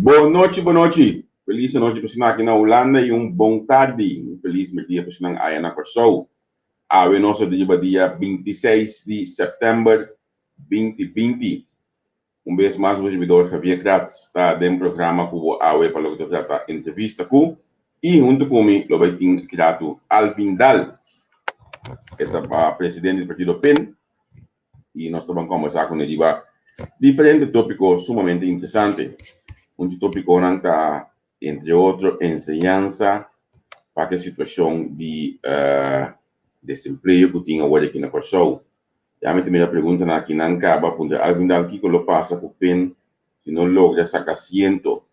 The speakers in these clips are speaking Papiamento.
Bon nochi, bon nochi. Felis anochi pa esnan aki na Hulanda y un bon tardi, un felis merdia pa esnan aya na Kòrsou. Awe nos ta riba dia 26 di sèptèmber 2020. Un bes mas bo servidor Javier Kratz ta den programa ku bo awe pa loke ta trata entrevista ku y huntu ku mi lo bai tin Kiratu Alvin Daal. E ta presidente di partido pin y nos ta ban kombersa ku ne riba diferente topiko sumamente interesante. Un di topikonan ta entre otro enseñansa pa ke situashon di desempleo ku tin awor aki na Kòrsou. Ya mi ta mira preguntanan aki nan kaba puntra Alvin Daal kiko lo pasa ku pin si no logra saka asiento.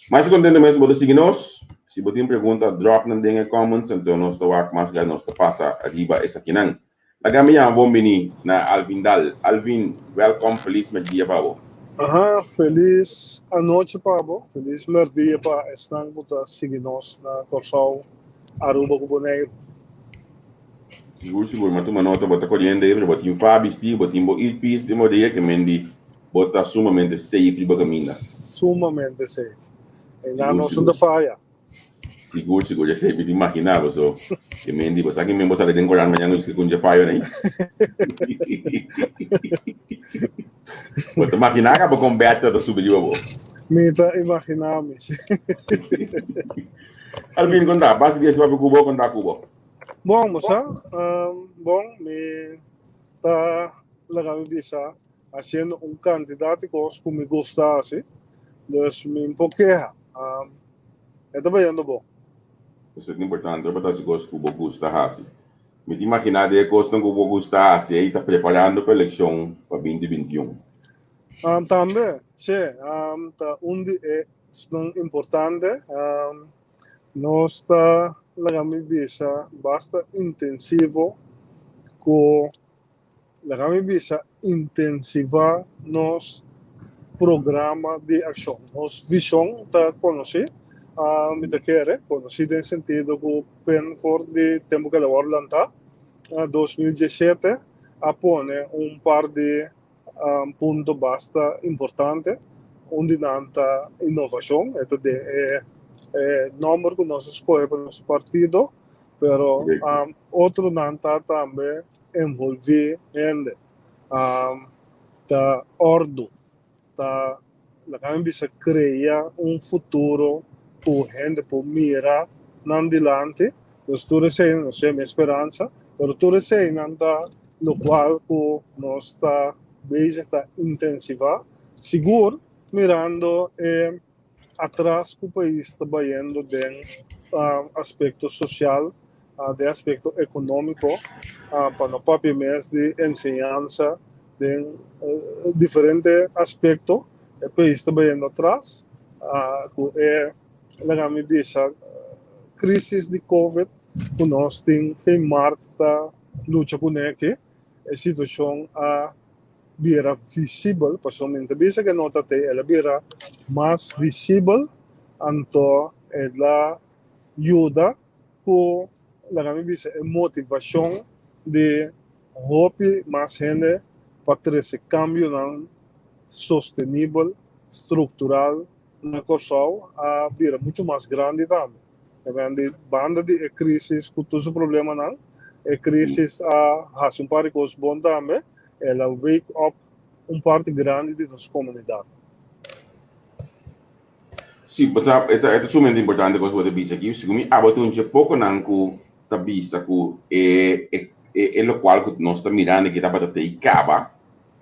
Masha kontento mes bo ta sigui nos. Si bo tin pregunta drop nan den e comments anto nos ta wak mas gas nos ta pasa riba esakinan. Laga mi yama bon bini na Alvin Daal. Alvin, welkom, felis merdia pa bo. Aha, felis anochi pa bo, felis merdia pa esnan ku ta sigui nos na Kòrsou, Aruba ku Boneiru. Sigur sigur ma tuma nota bo ta koriendo ei pero bo tin fa bisti bo tin bo earpiece den bo orea ke men di bo ta sumamente safe riba kaminda. Sumamente safe. E nan no sun ta faya. Sigur sigur esei mi ta imagina bo so ke men di bo sa ke men bo sali den koran mañana ku un dje fayo nei. Bo ta imagina ka bo kon Bertha ta subi riba bo. Mi ta imagina mi si. Alvin konta base di es papia ku bo konta ku bo. Bon, bo sa, bon, mi ta laga mi bisa haciendo un cantidad di cos cu mi gusta haci, dus mi no por keha, e ta bayendo bon. Esei ta importante, bo ta haci cos cu bo gusta haci. Mi ta imagina di e cosnan cu bo gusta haci ei ta preparando pa eleccion pa 2021. Tambe, si, ta un di e esnan importante. Nos ta laga mi bisa basta intensivo ku laga mi bisa intensivá nos programa di akshon. Nos vishon ta konosí, mi ta kere konosí den sentido ku pen for di tempu ku el a wòrdu lantá, 2017, a pone un par di punto basta importante. Un di nan ta innovacion, e ta den e e nomber cu nos a scoge pa nos partido, pero otronan ta tambe envolvi hende, ta ordo, ta laga mi bisa crea un futuro cu hende por mira nan dilanti. Nos tur esey, nos tin e speransa, pero tur eseynan ta locual cu nos ta bezig ta intensiva, sigur mirando e atras cu pais ta bayendo den aspecto social, den aspecto economico, pa no papia mes di enseñansa, den diferente aspecto e pais ta bayendo atras cu e laga mi bisa crisis di covid cu nos tin fin maart ta lucha cune aki, e situacion a bira visibel, pasobra mi ta bisa cu e no ta te, el a bira mas visibel, anto el a yuda cu laga mi bisa e motivacion di hopi mas hende pa trece cambionan sostenibel, structural na Corsou a bira mucho mas grandi tambe. Di banda di e crisis cu tur su problemanan, e crisis a haci un par di cos bon tambe, el a wake up un parti grandi di nos comunidad. Sí, bo sa, e ta, e ta sumamente importante cos bo ta bisa aki. Segun mi, abo ta un dje poconan cu ta bisa cu e, e, e, e locual cu nos ta mirando aki tabata ta i caba.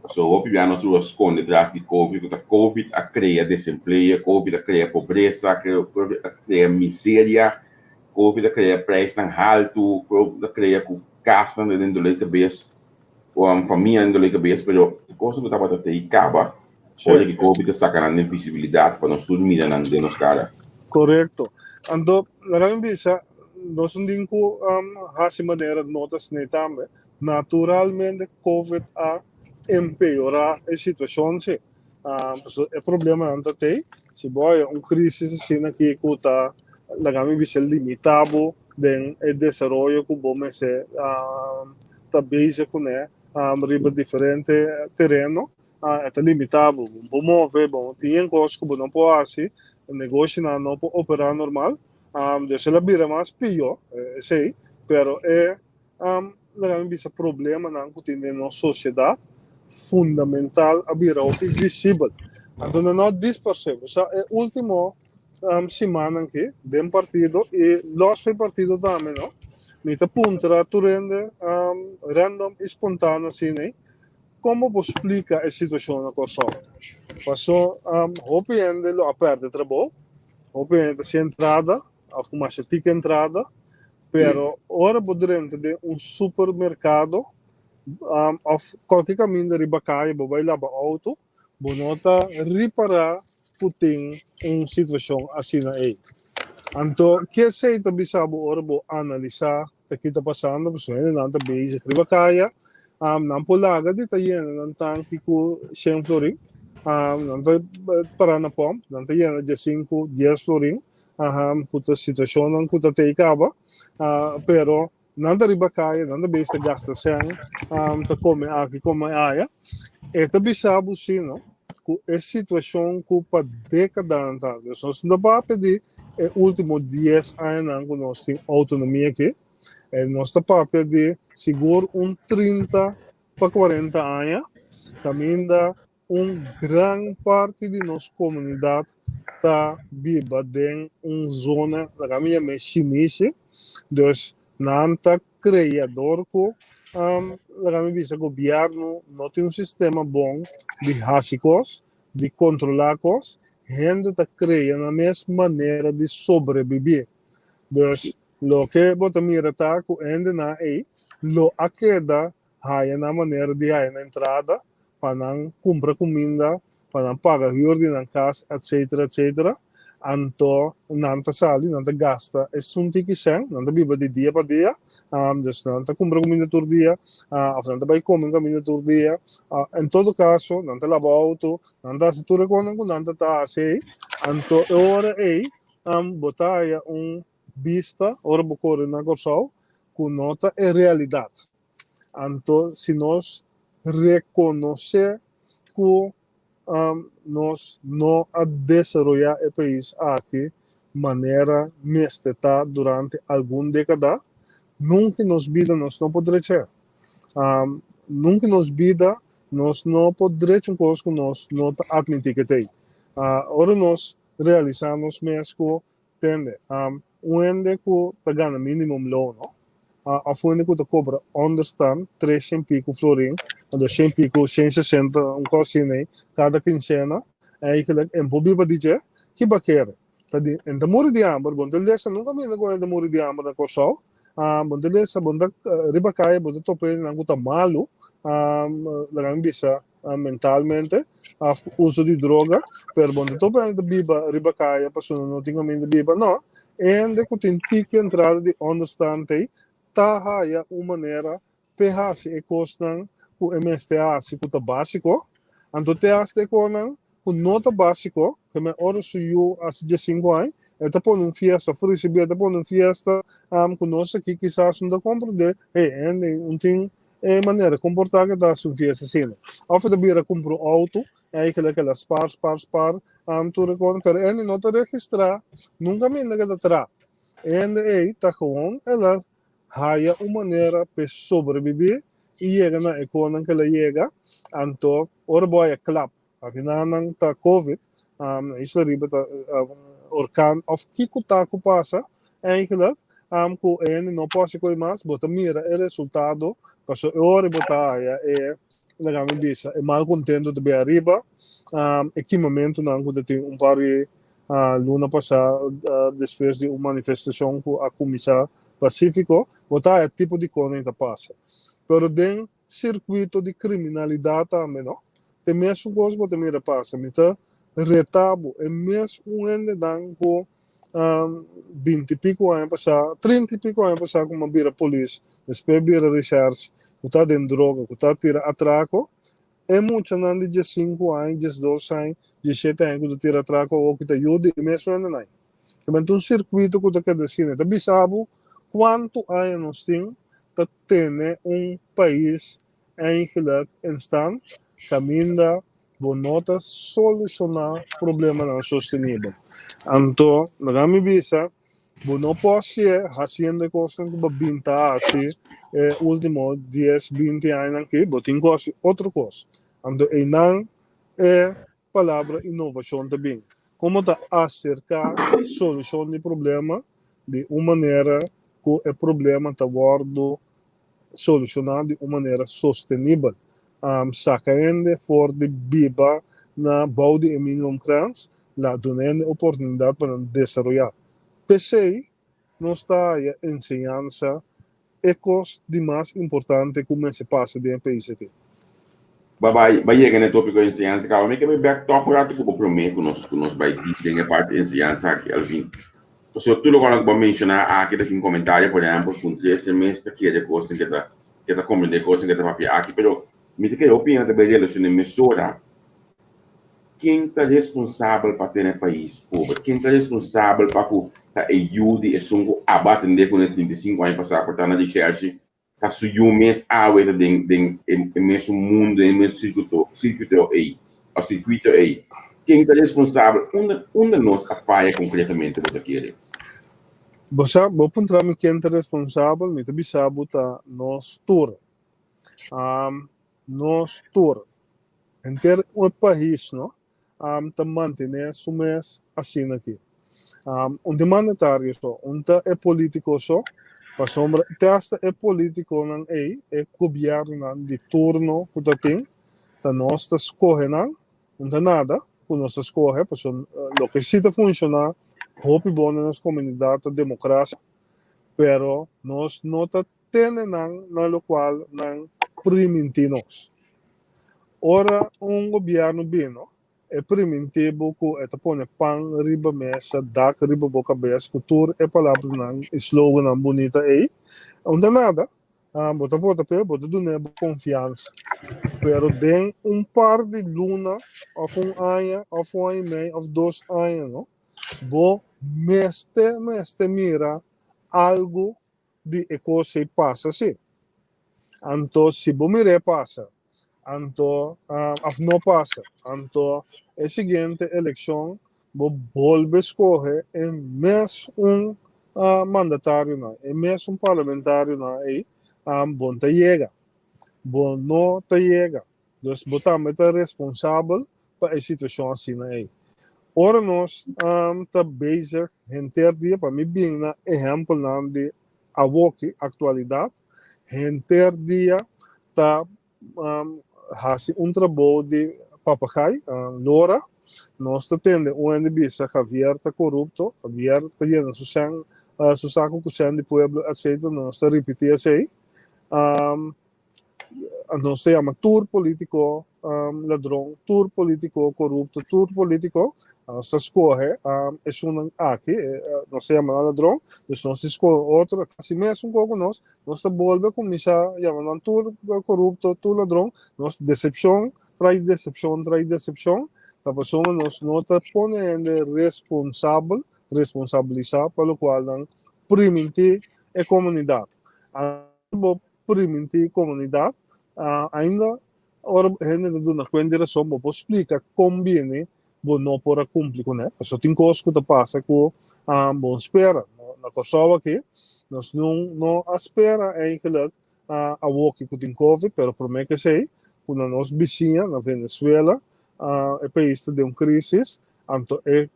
Pasobra hopi bia nos a sconde tras di Covid, cu ta Covid a crea desempleo, Covid a crea pobresa, Covid a crea miseria, Covid a crea prijsnan haltu, Covid a crea cu casnan ta den dolor di cabes, famianan den dolor di cabes, pero e cosnan cu tabata ta i caba, ora di Covid a saca nan den visibilidad pa nos tur mira nan den nos cara. Corecto. Anto, laga mi bisa, nos no tin cu haci manera no ta asina tambe. Naturalmente Covid a empeorá e situashon si. Pasobra e problemanan ta tei. Si bo haya un crisis asina aki ku ta laga mi bisa limitá bo den e desaroyo ku bo mester ta bezig kuné riba diferente tereno. E ta limitá bo, bo no por move, bo tin yen kos ku bo no por hasi, negoshinan no por operá normal. Dus el a bira mas pió esei, pero e laga mi bisa problemanan ku tin den nos sosiedat fundamental a bira hopi visibel. Anto nan no a disparsé. Bo sa e último simannan aki den partido i lòs for e partido tambe no, mi ta puntra tur hende random i spontano asina ei, kon bo por splika e situashon na Kòrsou? Paso hopi hende lo a pèrdè trabou, hopi hende ta sin entrada òf ku masha tiki entrada. Pero ora bo drenta den un supermerkado òf kualke kaminda riba kaya bo bai laba outo, bo no ta ripará ku tin un situashon asina ei. Anto ke esei ta bisa bo ora bo analisá ta ki ta pasando? Pasobra hendenan ta bezig riba kaya, nan por laga di ta yena nan tanki ku shen florin, nan ta pará na pòmp, nan ta yena diesinku, dies florin, ku ta situashonnan ku ta tei kaba, pero nan ta riba kaya, nan ta bezig ta gasta sèn, ta kome aki, kome aya. E ta bisa bo si no, ku e situashon ku pa dékadanan ta, dus nos no ta papia di e último dies añanan ku nos tin outonomia aki, nos ta papia di sigur un 30 pa 40 aña kaminda un gran parti di nos komunidat ta biba den un zona, laga mi yam'é shinishi, dus nan ta krea dor ku laga mi bisa gobièrnu no tin un sistema bon di hasi kos, di kontrolá kos, hende ta krea nan mes manera di sobrebibí. Dus loke bo ta mira ta ku hendenan ei lo a keda haya nan manera di haya nan entrada pa nan kumpra kuminda, pa nan paga huur di nan kas, etcetera, etcetera. Anto nan ta sali, nan ta gasta esun tiki sèn, nan ta biba di dia pa dia, dus nan ta kumpra kuminda tur dia, òf nan ta bai kome kaminda tur dia. En todo kaso, nan ta laba outo, nan ta hasi tur e kosnan ku nan ta ta hasi ei. Anto e ora ei bo ta haya un bista ora bo kore na Kòrsou ku no ta e realidat. Anto si nos rekonosé ku nos no a desaroyá e pais aki manera mester ta durante algun dékada, nunka nos bida nos no por drech'é. Nunka nos bida nos no por drecha un kos ku nos no ta atmití ke t'ei. Ora nos realisá nos mes ku Tende, un hende ku ta gana minimum loon, no? Of un hende ku ta kobra onderstand tres shen piku florin, anto shen piku, shen sesenta, un kos asina ei, kada kinsena, eigenlijk en por biba di dje, ki bo a kere? Ta di, en ta muri di hamber, bo no ta lesa nunka minda ku hende ta muri di hamber na Kòrsou, bo no ta lesa, bo no ta riba kaya bo ta topa hendenan ku ta malu, laga mi bisa, mentalmente of uso di droga, pero bo no ta topa hende ta biba riba kaya pasobra no tin kaminda di biba, no. Hende ku tin tiki entrada di onderstand ei ta haya un manera p'e hasi e kosnan ku e mester hasi ku ta básiko, anto te hasta e kosnan ku no ta básiko, ke men ora su yu hasi diesinku aña e ta pone un fiesta òf risibí e ta pone un fiesta ku nos aki kisas no ta komprendé, hey hende un tin E manera komportá ke ta hasi un fiesta asina. Òf e ta bira kumpra un outo, eigenlijk el a spar, spar, spar, tur e kos, pero hende no ta registrá nunka minda ke ta traha. E hende ei ta gewoon el a haya un manera p'e sobrebibí i yega na e kosnan ke el a yega, anto ora bo haya klap, Akinan nan ta covid, na Isla Riba ta orkan of kiko ta ku pasa eigenlijk ku e hende no por hasi koi mas, bo ta mira e resultado pasobra e ora bo ta haya e laga mi bisa e malkontento ta bin ariba, e kimamentunan ku ta tin un par di luna pasá despues di un manifestashon ku a kuminsá pasífiko, bo ta haya tipo di kosnan ta pasa. Pero den sirkuito di kriminalidat tambe no. Te mesun kos bo ta mira pasa. Mi ta reta bo. E mes un hendenan ku binti piku aña pasá, trinta i piku aña pasá ku mi a bira polis, despues bira reshèrsh, ku ta den droga, ku ta tira atrako, e muchanan di diesinku aña, diesdos aña, diesshete aña ku ta tira atrako awor ku ta yuda e mesun hendenan. Tamen ta un sirkuito ku ta keda asina. Ta bisa bo kuantu aña nos tin ta tene un pais eigenlijk in stand kaminda. Bo no ta solushoná problemanan sostenibel. Anto, laga mi bisa, bo no por hasié hasiendo e kosnan ku bo bin ta hasi e último dies, binti añanan aki, bo tin ku hasi otro kos. Anto einan e palabra inovashon ta bin. Komo ta aserká solushon di problema di un manera ku e problema ta wòrdu solushoná di un manera sostenibel. Saka hende for di biba na bou di e minimumgrens, la duna hende oportunidat pa nan desaroyá. P'esei nos ta haya enseñansa e kos di mas importante ku mester pasa den e pais aki. Ba bai ba yega na e tópiko enseñansa kaba. Mi ke bai bèk tòg un ratu ku bo promé ku nos ku nos bai dip den e parti enseñansa aki Alvin. Pasobra tur loke ku bo a menshoná aki ta tin komentario por ehèmpel ku un tres mes ta kere kosnan ke ta ke ta komprendé kosnan ke ta papia aki pero mi ta kere hopi hende ta bai relashoná mesora Ken ta responsabel pa tene pais pober? Ken ta responsabel pa ku ta e yu di esun ku aba atendé kuné 35 aña pasá por ta na rishershi ta su yu mes awe ta den den e mesun mundu den e mes sirkuto sirkuito ei òf sirkuito ei? Ken ta responsabel? Unda unda nos a faya konkretamente bo ta kere? Bo sa, bo puntra mi ken ta responsabel, mi ta bisa bo ta nos tur. Nos tur, henter e pais no, ta mantené su mes asina aki. Un ta e mandatario so, un ta e polítiko so, pasobra te asta e polítikonan ei, e gobièrnunan di turno ku ta tin, ta nos ta skohe nan, un ta nada ku nos ta skohe, pasobra loke si ta funshoná hopi bon den nos komunidat ta demokrasia, pero nos no ta tene nan na locual nan priminti nos. Ora un gobierno bino, e priminti bo cu e ta pone pan riba mesa, dak riba bo cabes, cu tur e palabranan y slogannan bunita ey, unda nada, bo ta vota p'e, bo ta dun'e bo confiansa. Pero den un par di luna, of un aña, of un aña y mei, of dos aña, no, bo mester, mester mira algo di e kos ei pasa si. Anto si bo mir'é pasa, anto of no pasa, anto e siguiente elekshon bo bolbe skohe e mes un mandatarionan, e mes un parlamentarionan ei, bo no ta yega. Bo no ta yega. Dus bo tambe ta responsabel pa e situashon asina ei. Ora nos ta bezig henter dia, pa mi bin na ehèmpelnan di awoki, aktualidat, henter dia ta hasi un trabou di papagai, lora. Nos ta tende un hende bisa Javier ta korupto, Javier ta yena su sèn, su saku ku sèn di pueblo, etcetera. Nos ta ripití esei. Nos ta yama tur politico ladron, tur politico corupto, tur politico. Nos ta scoge esunnan aki, nos ta yama nan ladron, dus nos ta scoge otro, casi mesun cu nos, nos ta bolbe cuminsa yama nan tur corupto, tur ladron, nos decepcion tras decepcion tras decepcion, ta pasobra nos no ta pone hende responsabel, responsabilisa pa locual nan priminti e comunidad. Bo primintí komunidat, ainda ora hende ta duna kuenta di rason bo por splika kon bini bo no por a kumpli kuné. Pasobra tin kos ku ta pasa ku bo no spera. Na Kòrsou aki nos no a spera eigenlijk awoki ku tin covid, pero promé ku esei ku na nos bisiña na Venezuela e pais ta den un krisis, anto e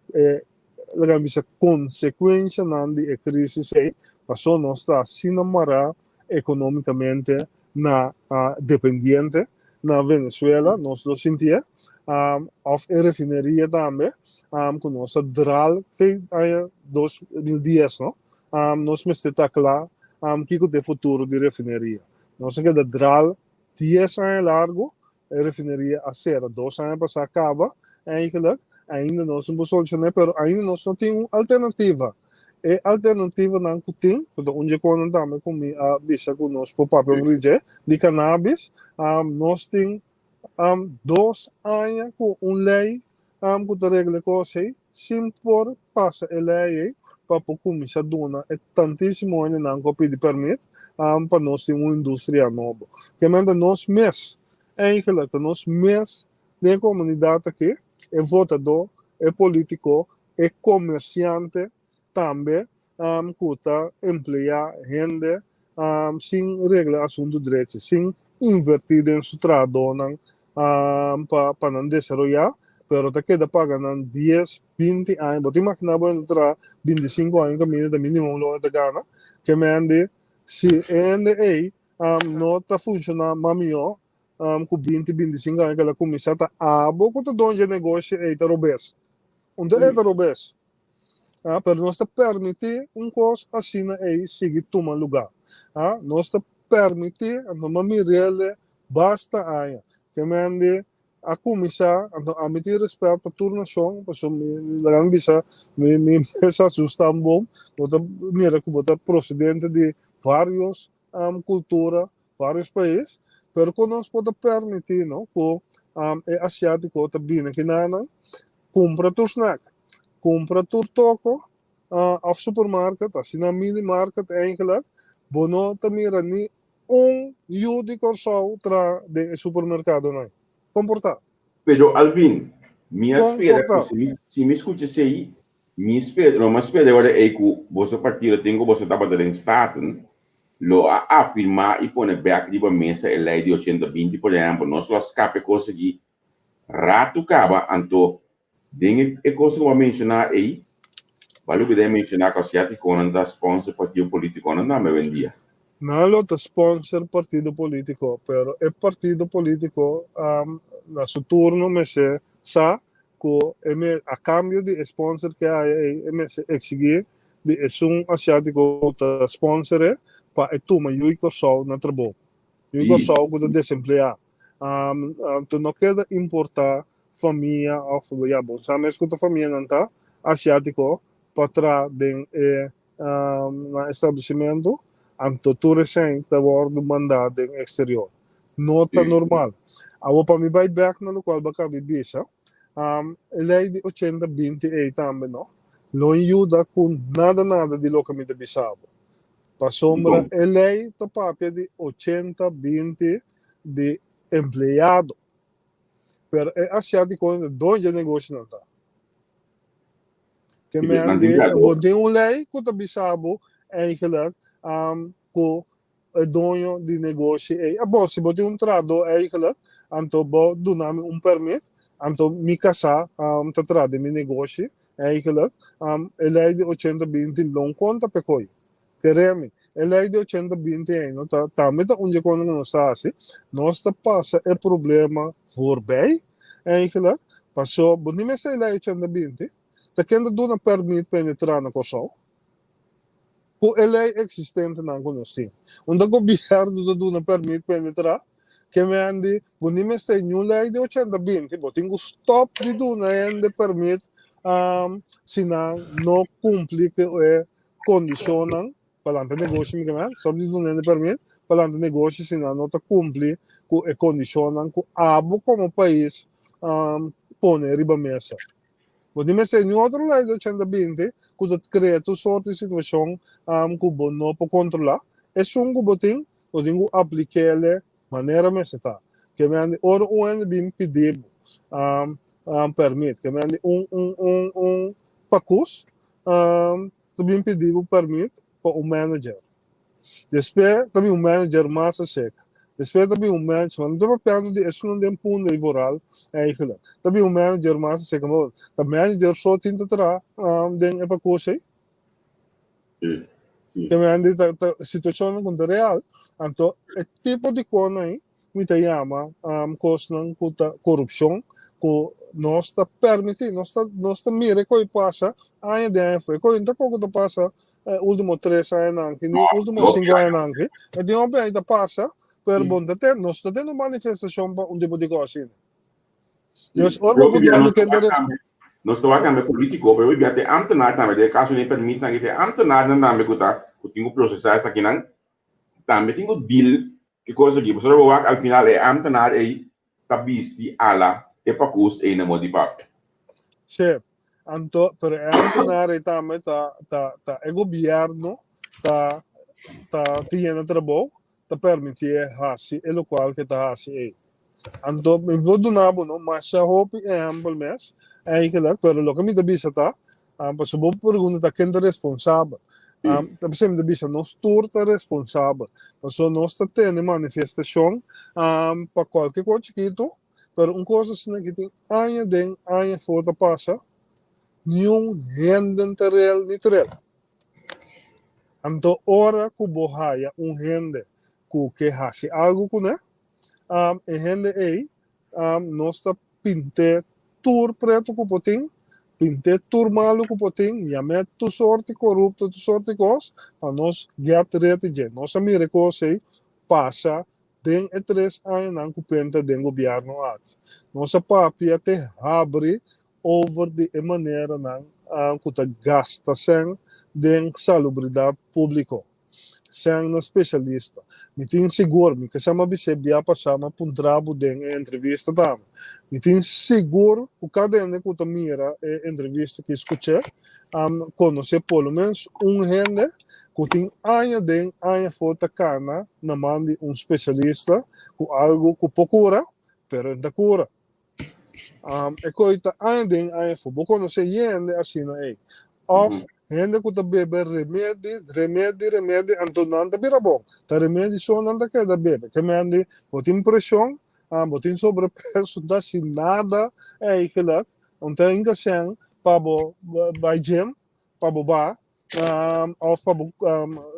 laga mi bisa konsekuenshanan di e krisis ei, paso nos ta asina mará ekonómikamente na dependiente na Venezuela, nos lo sintié, òf e refineria tambe ku nos a dral te aña 2010 no, nos mester ta kla kiko ta e futuro di refineria. Nos a keda dral 10 aña largu. E refineria a sera 2 aña pasá kaba, eigenlijk ainda nos no por solushoné, pero ainda nos no tin un alternativa. E alternativanan ku tin, ku ta un dje konan tambe ku mi a bisa ku nos por papia over di dje, di cannabis, nos tin 2 aña ku un lei ku ta regla e kos ei, sin por pasa e lei ei pa por kuminsá duna e tantísimo hendenan ku a pidi pèrmit pa nos tin un industria nobo. Kementa nos mes, eigenlijk ta nos mes den e komunidat aki, e votadó, e polítiko, e komersiante tambe ku ta empleá hende sin regla asuntu drechi, sin invertí den su trahadónan pa nan desaroyá, pero ta keda paga nan dies, 20 aña. Bo ta imaginá bo hende ta traha 25 aña kaminda ta mínimo loke ta gana? Ke mende si e hende ei no ta funshoná mas mihó ku 20, 25 aña ku el a kuminsá, ta abo ku ta doño dje negoshi ei ta robes. Unda e ta robes? Ah, pero nos ta permití un kos asina ei sigui tuma lugá. Ah, nos ta permití, anto m'a mir'el basta aña. Ke mende a kuminsá, anto ami tin rèspèt pa tur nashon, pasobra mi, laga mi bisa, mi mes a asustá un bon, bo ta mira ku bo ta prosedente di vários kultura, vários pais, pero ku nos por ta permití, no, ku e asiátiko ta bini kinanan, Kumpra tur snack, kumpra tur toko of supermarket, asina mini market eigenlijk, bo no ta mira ni un yu di Kòrsou tra den e supermerkadonan. Kon por ta? Pero Alvin, mi a Kon spera por ta? ku si mi si mi skucha esei, mi spera, no mi a spera e ora ei ku boso partido tin ku boso tabata den Staten, lo a afirmá i pone bèk riba mesa e lei di ochenta 20, por ehèmpel, nos lo a skapa e kos aki Ratu kaba, anto den e kos ku bo a menshoná ei, bo a lubidá e menshoná ku asiátikonan ta sponsor partido polítikonan tambe awendia. Nan lo ta sponsor partido polítiko, pero e partido polítiko na su turno mester sa ku e me a kambio di e sponsor ke haya ei e mester eksigí di esun asiátiko ku ta sponsor e pa e tuma yu i Kòrsou na trabou, yu i Kòrsou ku ta desempleá. Tu no keda importa famia of ya bo sa mes ku ta famianan ta asiatiko pa tra den e nan establesimentu, anto tur esei ta wòrdu mandá den eksterior. No ta normal. Awor pa mi bai bèk na lokual bo a kabi bisa, e lei di 80 20 ei tambe no lo yuda ku nada nada di loke mi ta bisa bo. Pasobra e lei ta papia di 80 20 di empleado. Pero e asiátikonan ta doño dje negoshonan ta. Te men di, bo tin un lei ku ta bisa bo eigenlijk ku e doño di negoshi ei, a bo, si bo tin un trahadó eigenlijk, anto bo duna mi un permit, anto mi kasá ta traha den mi negoshi eigenlijk, e lei di 80 20 lo konta p'e koyo. Kere mi, e lei di 80 20 ei no ta tambe ta un dje kos ku nos ta hasi. Nos ta pasa e problema voorbij eigenlijk, paso bo ni mester e lei 80 20, ta ken ta duna permit pa hende traha na Kòrsou? Ku e lei eksistentenan ku nos tin. Unda gobièrnu ta duna permit pa hende traha? Ke men di bo ni mester niun lei di 80 20, bo tin ku stòp di duna hende permit si nan no kumpli ku e kondishonnan pa lanta negoshi mi ke stòp di duna hende pèrmit pa lanta negoshi si nan no ta kumpli ku e kondishonnan ku abo komo pais pone riba mesa. Bo tin mester niun otro lei di 80 20 ku ta krea tur sort di situashon ku bo no por kontrolá. Esun ku bo tin, bo tin ku aplik'é manera mester ta. Ke men di ora un hende bin pidi bo pèrmit, ke men di un pakus ta bin pidi bo permit pa un manager. Despues ta bin un manager mas acerca. Despues ta bin un manager, no ta papiando di esunnan den Punda y Vooral eigenlijk. Ta bin un manager mas acerca, ma ta manager so tin ta traha den e pakus ey. Te men di ta ta situacionnan cu ta real. Anto e tipo di cosnan ey mi ta yama kosnan ku ta korupshon ku nos ta permití, nos ta nos ta mira e kos pasa aña den aña afuera. E kos no ta kos ku ta pasa e último tres añanan aki ni último sinku añanan aki. E tin hopi aña ta pasa, pero bo no ta tende, nos no ta tende un manifestashon pa un tipo di kos asina. Dus ora bo puntra mi ken ta res. Nos ta wak tambe polítiko, pero hopi bia te ámtenar tambe, den e kaso di permitnan aki, te ámtenarnan tambe ku ta ku tin ku prosesá esakinan Tambe tin ku deal ki kos aki, pasobra bo wak al final e ambtenaar ei ta bisti ala e pakus ei na modi papia. Sí, anto, pero e ambtenaar ei tambe ta, ta, ta e gobierno ta, ta, ta yena trabou, ta permitié hasi e lokual ke ta hasi ei. Anto mi por duna bo no masha hopi ehèmpel mes eigenlijk, pero loke mi ta bisa ta, pasobra bo pregunta ta ken ta responsabel. Ta p'esei mi ta bisa nos tur ta responsabel, pasobra nos ta tene manifestashon pa kualke kos chikitu, pero un kos asina ki tin aña den aña for ta pasa, niun hende ta rel ni trel. Anto ora ku bo haya un hende ku ke hasi algu kuné, e hende ei nos ta pint'é tur pretu ku por tin, pint'é tur malu ku por tin, yam'é tur sorti korupto, tur sorti kos, pa nos get red di dje. Nos a mira e kos ei pasa den e tres añanan ku Penta den gobièrnu aki. Nos a papia te habri over di e maneranan ku ta gasta sèn den salubridat públiko, sèn na spesialista. Mi tin sigur, mi ke sa mi a bis'é bia pasá, mi a puntra bo den e entrevista tambe, mi tin sigur ku kada hende ku ta mira e entrevista ki skuch'é konosé por lo menos un hende ku tin aña den aña for ta kana na man di un spesialista ku algu ku por kura, pero e no ta kura. E koi ta aña den aña for. Bo konosé hende asina ei. Òf hende ku ta bebe remedi, remedi, remedi, anto nan ta bira bon. Ta remedi so nan ta keda bebe. Ke men di bo tin preshon, bo tin sobrepeso, no ta hasi nada eigenlijk. No ta hinka sèn pa bo bai gym, pa bo ba, of pa bo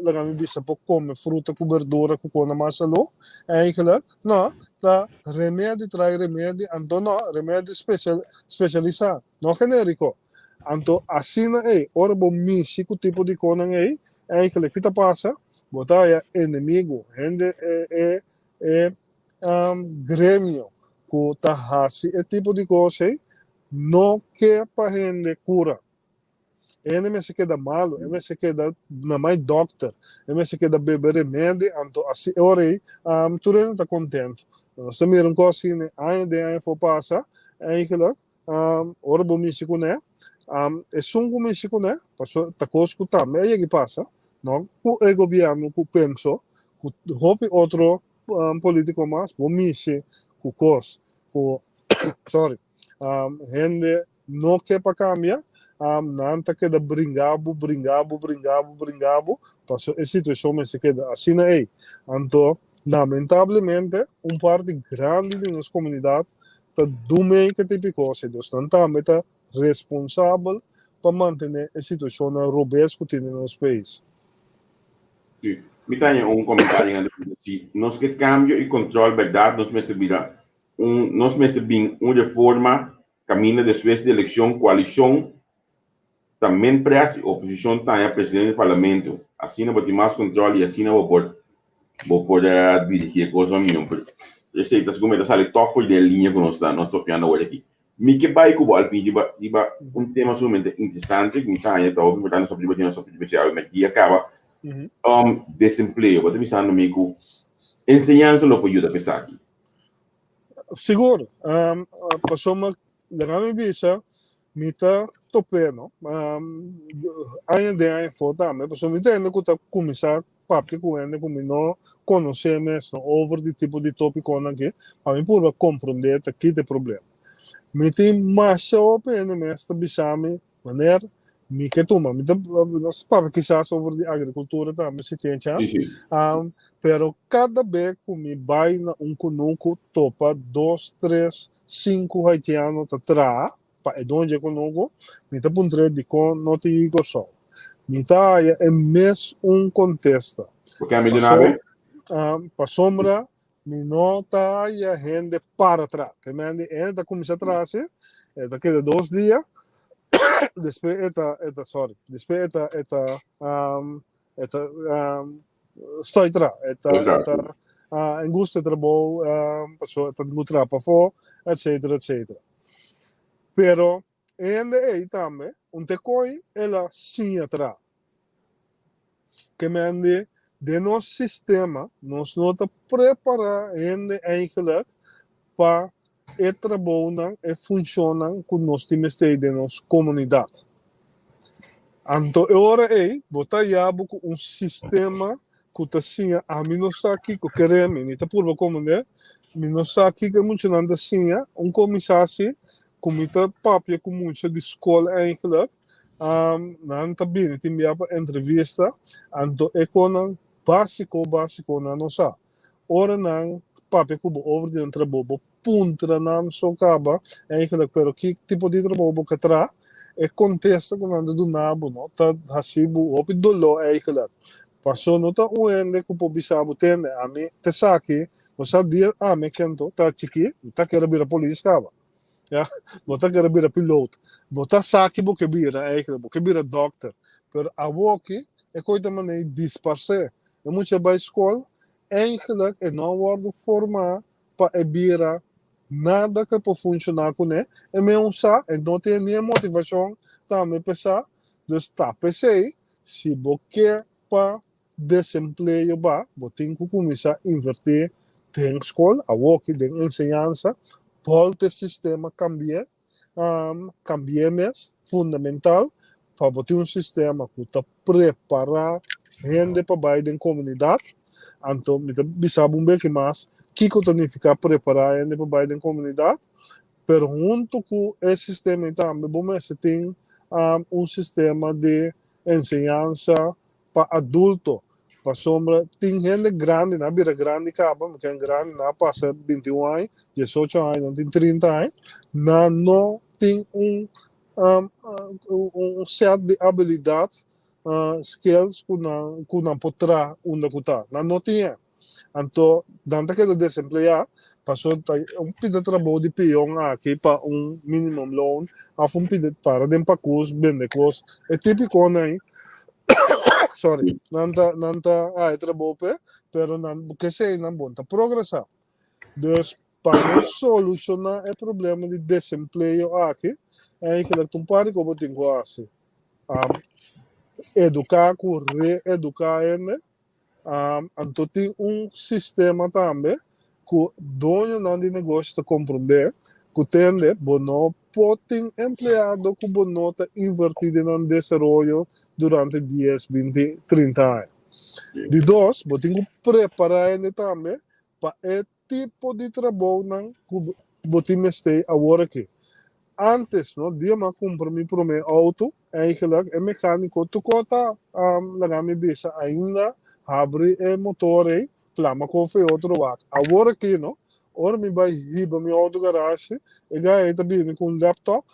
laga mi bisa por come fruta cu berdura cu cona mas salud eigenlijk no ta remedi trae remedi anto no remedi special specialisa no generico anto asina ey ora bo mishi cu tipo di conan ey eigenlijk ki ta pasa bo ta haya enemigo hende e e e gremio cu ta haci e tipo di cos ey no ke pa hende cura. E hende mester keda malu, e mester keda na mai dokter, e mester keda bebe remedi, anto asi e ora ei tur hende ta kontentu. Nos ta mira un kos asina aña den aña for pasa, eigenlijk ora bo mishi kuné, esun ku mishi kuné, pasobra ta kos ku tambe a yega pasa, no ku e gobièrnu ku penso, ku hopi otro politiko mas, bo mishi ku kos ku sorry hende no ke pa kambia, nan ta keda bringa bo, bringa bo, bringa bo, bringa bo, paso e situashon mester keda asina ei. Anto, lamentablemente, un parti grandi di nos komunidat ta dumei ke tipo di kos ei. Dus nan tambe ta responsabel pa mantené e situashonnan robes ku tin den nos pais. Sí. Mi ta haña un komentario nan ta bisa si nos ke kambio i kontròl bèrdat nos mester bira un nos mester bin un reforma Kaminda despues di elekshon koalishon ta min pres i oposishon ta haña presidente di parlamento. Asina bo tin mas kontrol i asina bo por bo por dirigí e kosnan mihó. Pero esei ta segun mi ta sali tòg for di e liña ku nos ta nos ta papiando awor aki. Mi ke bai ku bo Alpin riba riba un tema sumamente interesante ku mi ta haña ta hopi importante nos ta riba nos ta riba dje awe mèrdia kaba. Desempleo. Bo ta bisando mi ku enseñansa lo por yuda pa esaki. Sigur, pasobra laga mi bisa mi ta top'é no, aña den aña afó tambe, pasobra mi ta hende ku ta kuminsá papia ku hende ku mi no konosé mes no over di tipo di tópikonan aki, pa mi purba komprondé ta ki ta e problema. Mi tin masha hopi hende mes ta bisa mi Meneer, mi ke tuma. Mi ta, nos papia kisas over di agricultura tambe si tin chance. Sí, sí. Pero cada be ku mi bai na un kunuku topa dos, tres, sinku haitiano ta traha pa e don dje kunuku, mi ta puntr'é dikon no tin yu Kòrsou. Mi ta haya e mes un kontesta. Bo kambia di nabe? Pasobra Mi no ta haya hende para tra. Te men di hende ta kuminsá traha si, e ta keda dos dia, despues e ta, e ta, sorry, despues e ta, e ta, e ta stòi tra, e ta, e ta en gusta e trabou, pasobra e ta tin ku traha pafó, etcetera, etcetera. Pero e hende ei tambe, un te koi el a siña traha. Ke men di, den nos sistema nos no ta prepara hende eigenlijk pa e trabounan, e funshonnan ku nos tin mester den nos komunidat. Anto e ora ei bo ta yabu ku un sistema ku ta siña ami no sa kiko kere mi, mi ta purba komprendé, mi no sa kiko e muchanan ta siña, un komisasi ku mi ta papia ku mucha di skol eigenlijk, nan ta bini tin bia pa entrevista, anto e konan básiko básiko nan no sa. Ora nan papia ku bo over di nan trabou, bo puntra nan so kaba eigenlijk pero ki tipo di trabou bo ke traha, e kontesta ku nan ta duna bo no ta hasi bo hopi doló eigenlijk. Paso no ta un hende ku por bisa bo tende ami ta esaki, bo sa dia ami kento ta chikí mi ta kere bira polis kaba. Ya, bo ta kere bira piloot. Bo ta sa ki bo ke bira eigenlijk, bo ke bira dokter. Pero awoki e koi ta manera disparsé. E mucha bai skol, eigenlijk e no a wòrdu formá pa e bira nada ku e por funshoná kuné. E meun sa, e no tin ni e motivashon tambe pa e sa. Dus ta p'esei, si bo ke pa desempleo ba, bo tin ku kuminsá invertí den skol, awoki den enseñansa, bòlta e sistema kambi'é, kambi'é mes, fundamental, pa bo tin un sistema ku ta prepará hende pa bai den komunidat. Anto mi ta bisa bo un beki mas kiko ta nifiká prepará hende pa bai den komunidat, pero huntu ku e sistema ei tambe bo mester tin un sistema di enseñansa pa adulto, pasobra tin hende grandi, nan a bira grandi kaba, mi ken grandi, nan a pasa 21 aña, 18 aña, nan tin 30 aña, nan no tin un un set di abilidat, skills ku nan ku nan por traha unda ku ta, nan no tin e. Anto nan ta keda desempleá pasobra ta un pida trabou di peon aki pa un minimum loan òf un pida para den pakus bende kos. E típikonan ei sorry nan ta nan ta haña trabou p'e pero nan kesei nan bon ta progresá. Dus pa nos solushoná e problema di desempleo aki eigenlijk ta un par di kos bo tin ku hasi. Eduká ku reeduká hende. Anto tin un sistema tambe ku doñonan di negoshi ta komprondé ku tende bo no por tin empleado ku bo no ta invertí den nan desaroyo durante dies, binti, 30 aña. Di dos, bo tin ku prepará hende tambe pa e tipo di trabounan ku bo tin mester awor aki. Antes no, dia mi a kumpra mi promé outo, eigenlijk e mekániko tokó ta laga mi bisa ainda habri e motor ei, plama kofe e otro wak. Awor aki no, ora mi bai hiba mi outo garashi, e guy ei ta bini ku un laptop,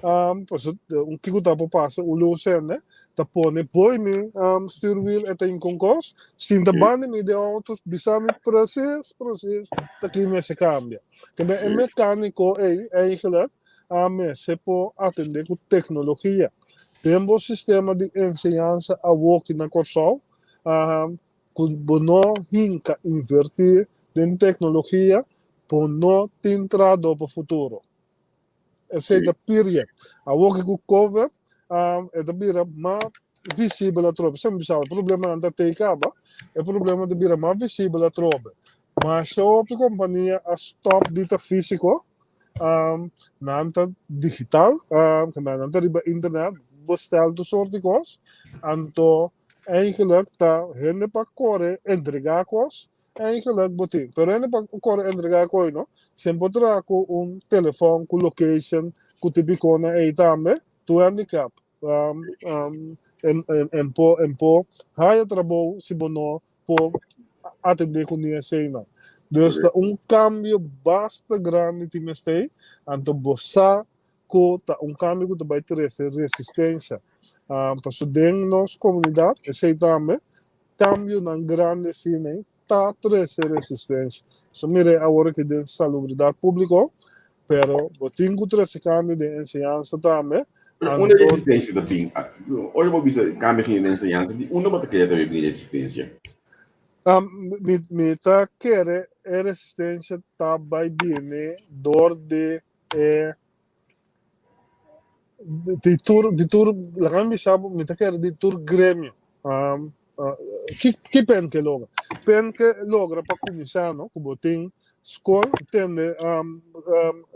pasobra un kiko ta por pasa un lus hende ta pone boy mi stuurwiel e ta inkonkos sinta banda mi den auto bisa mi precies precies ta ki mester cambia kende e mecanico ey eigenlijk a mester por atende ku tecnologia den bo sistema di enseñansa awoki na Kòrsou ku bo no hinka inverti den tecnologia bo no tin trahador pa futuro. Esei ta period. Awor ki ku covid e ta bira mas visibel atrobe. Semper bisa e problemanan ta tei kaba, e problema ta bira mas visibel atrobe. Masha hopi kompania a stop di ta físiko, nan ta digital, nan ta riba internet, bestel tur sort di kos, anto eigenlijk ta hende pa kore entregá kos, Eigenlijk bo tin, pero hende pa kore entregá koi no, sin por traha ku un telefòn ku location ku tipikonan ei tambe, tur handicap en por en por haya trabou si bo no por atendé ku ni eseinan. Dus ta un kambio basta grandi tin mester, anto bo sa ku ta un kambio ku ta bai trese resistensha. Pasobra den nos komunidat esei tambe Cambionan grandi asina ei ta trece resistencia. So mira awor aki den salubridad publico, pero bo tin cu trece cambio den enseñansa tambe. Pero unda resistencia ta bin? Ora bo bisa cambio asina den enseñansa, di unda bo ta kere ta bin resistencia? Mi ta kere e resistencia ta bay bini door di e di tur di tur laga mi bisa bo mi ta kere di tur gremio ki ki pen ke logra pen ke logra pa kuminsá no ku bo tin skol tende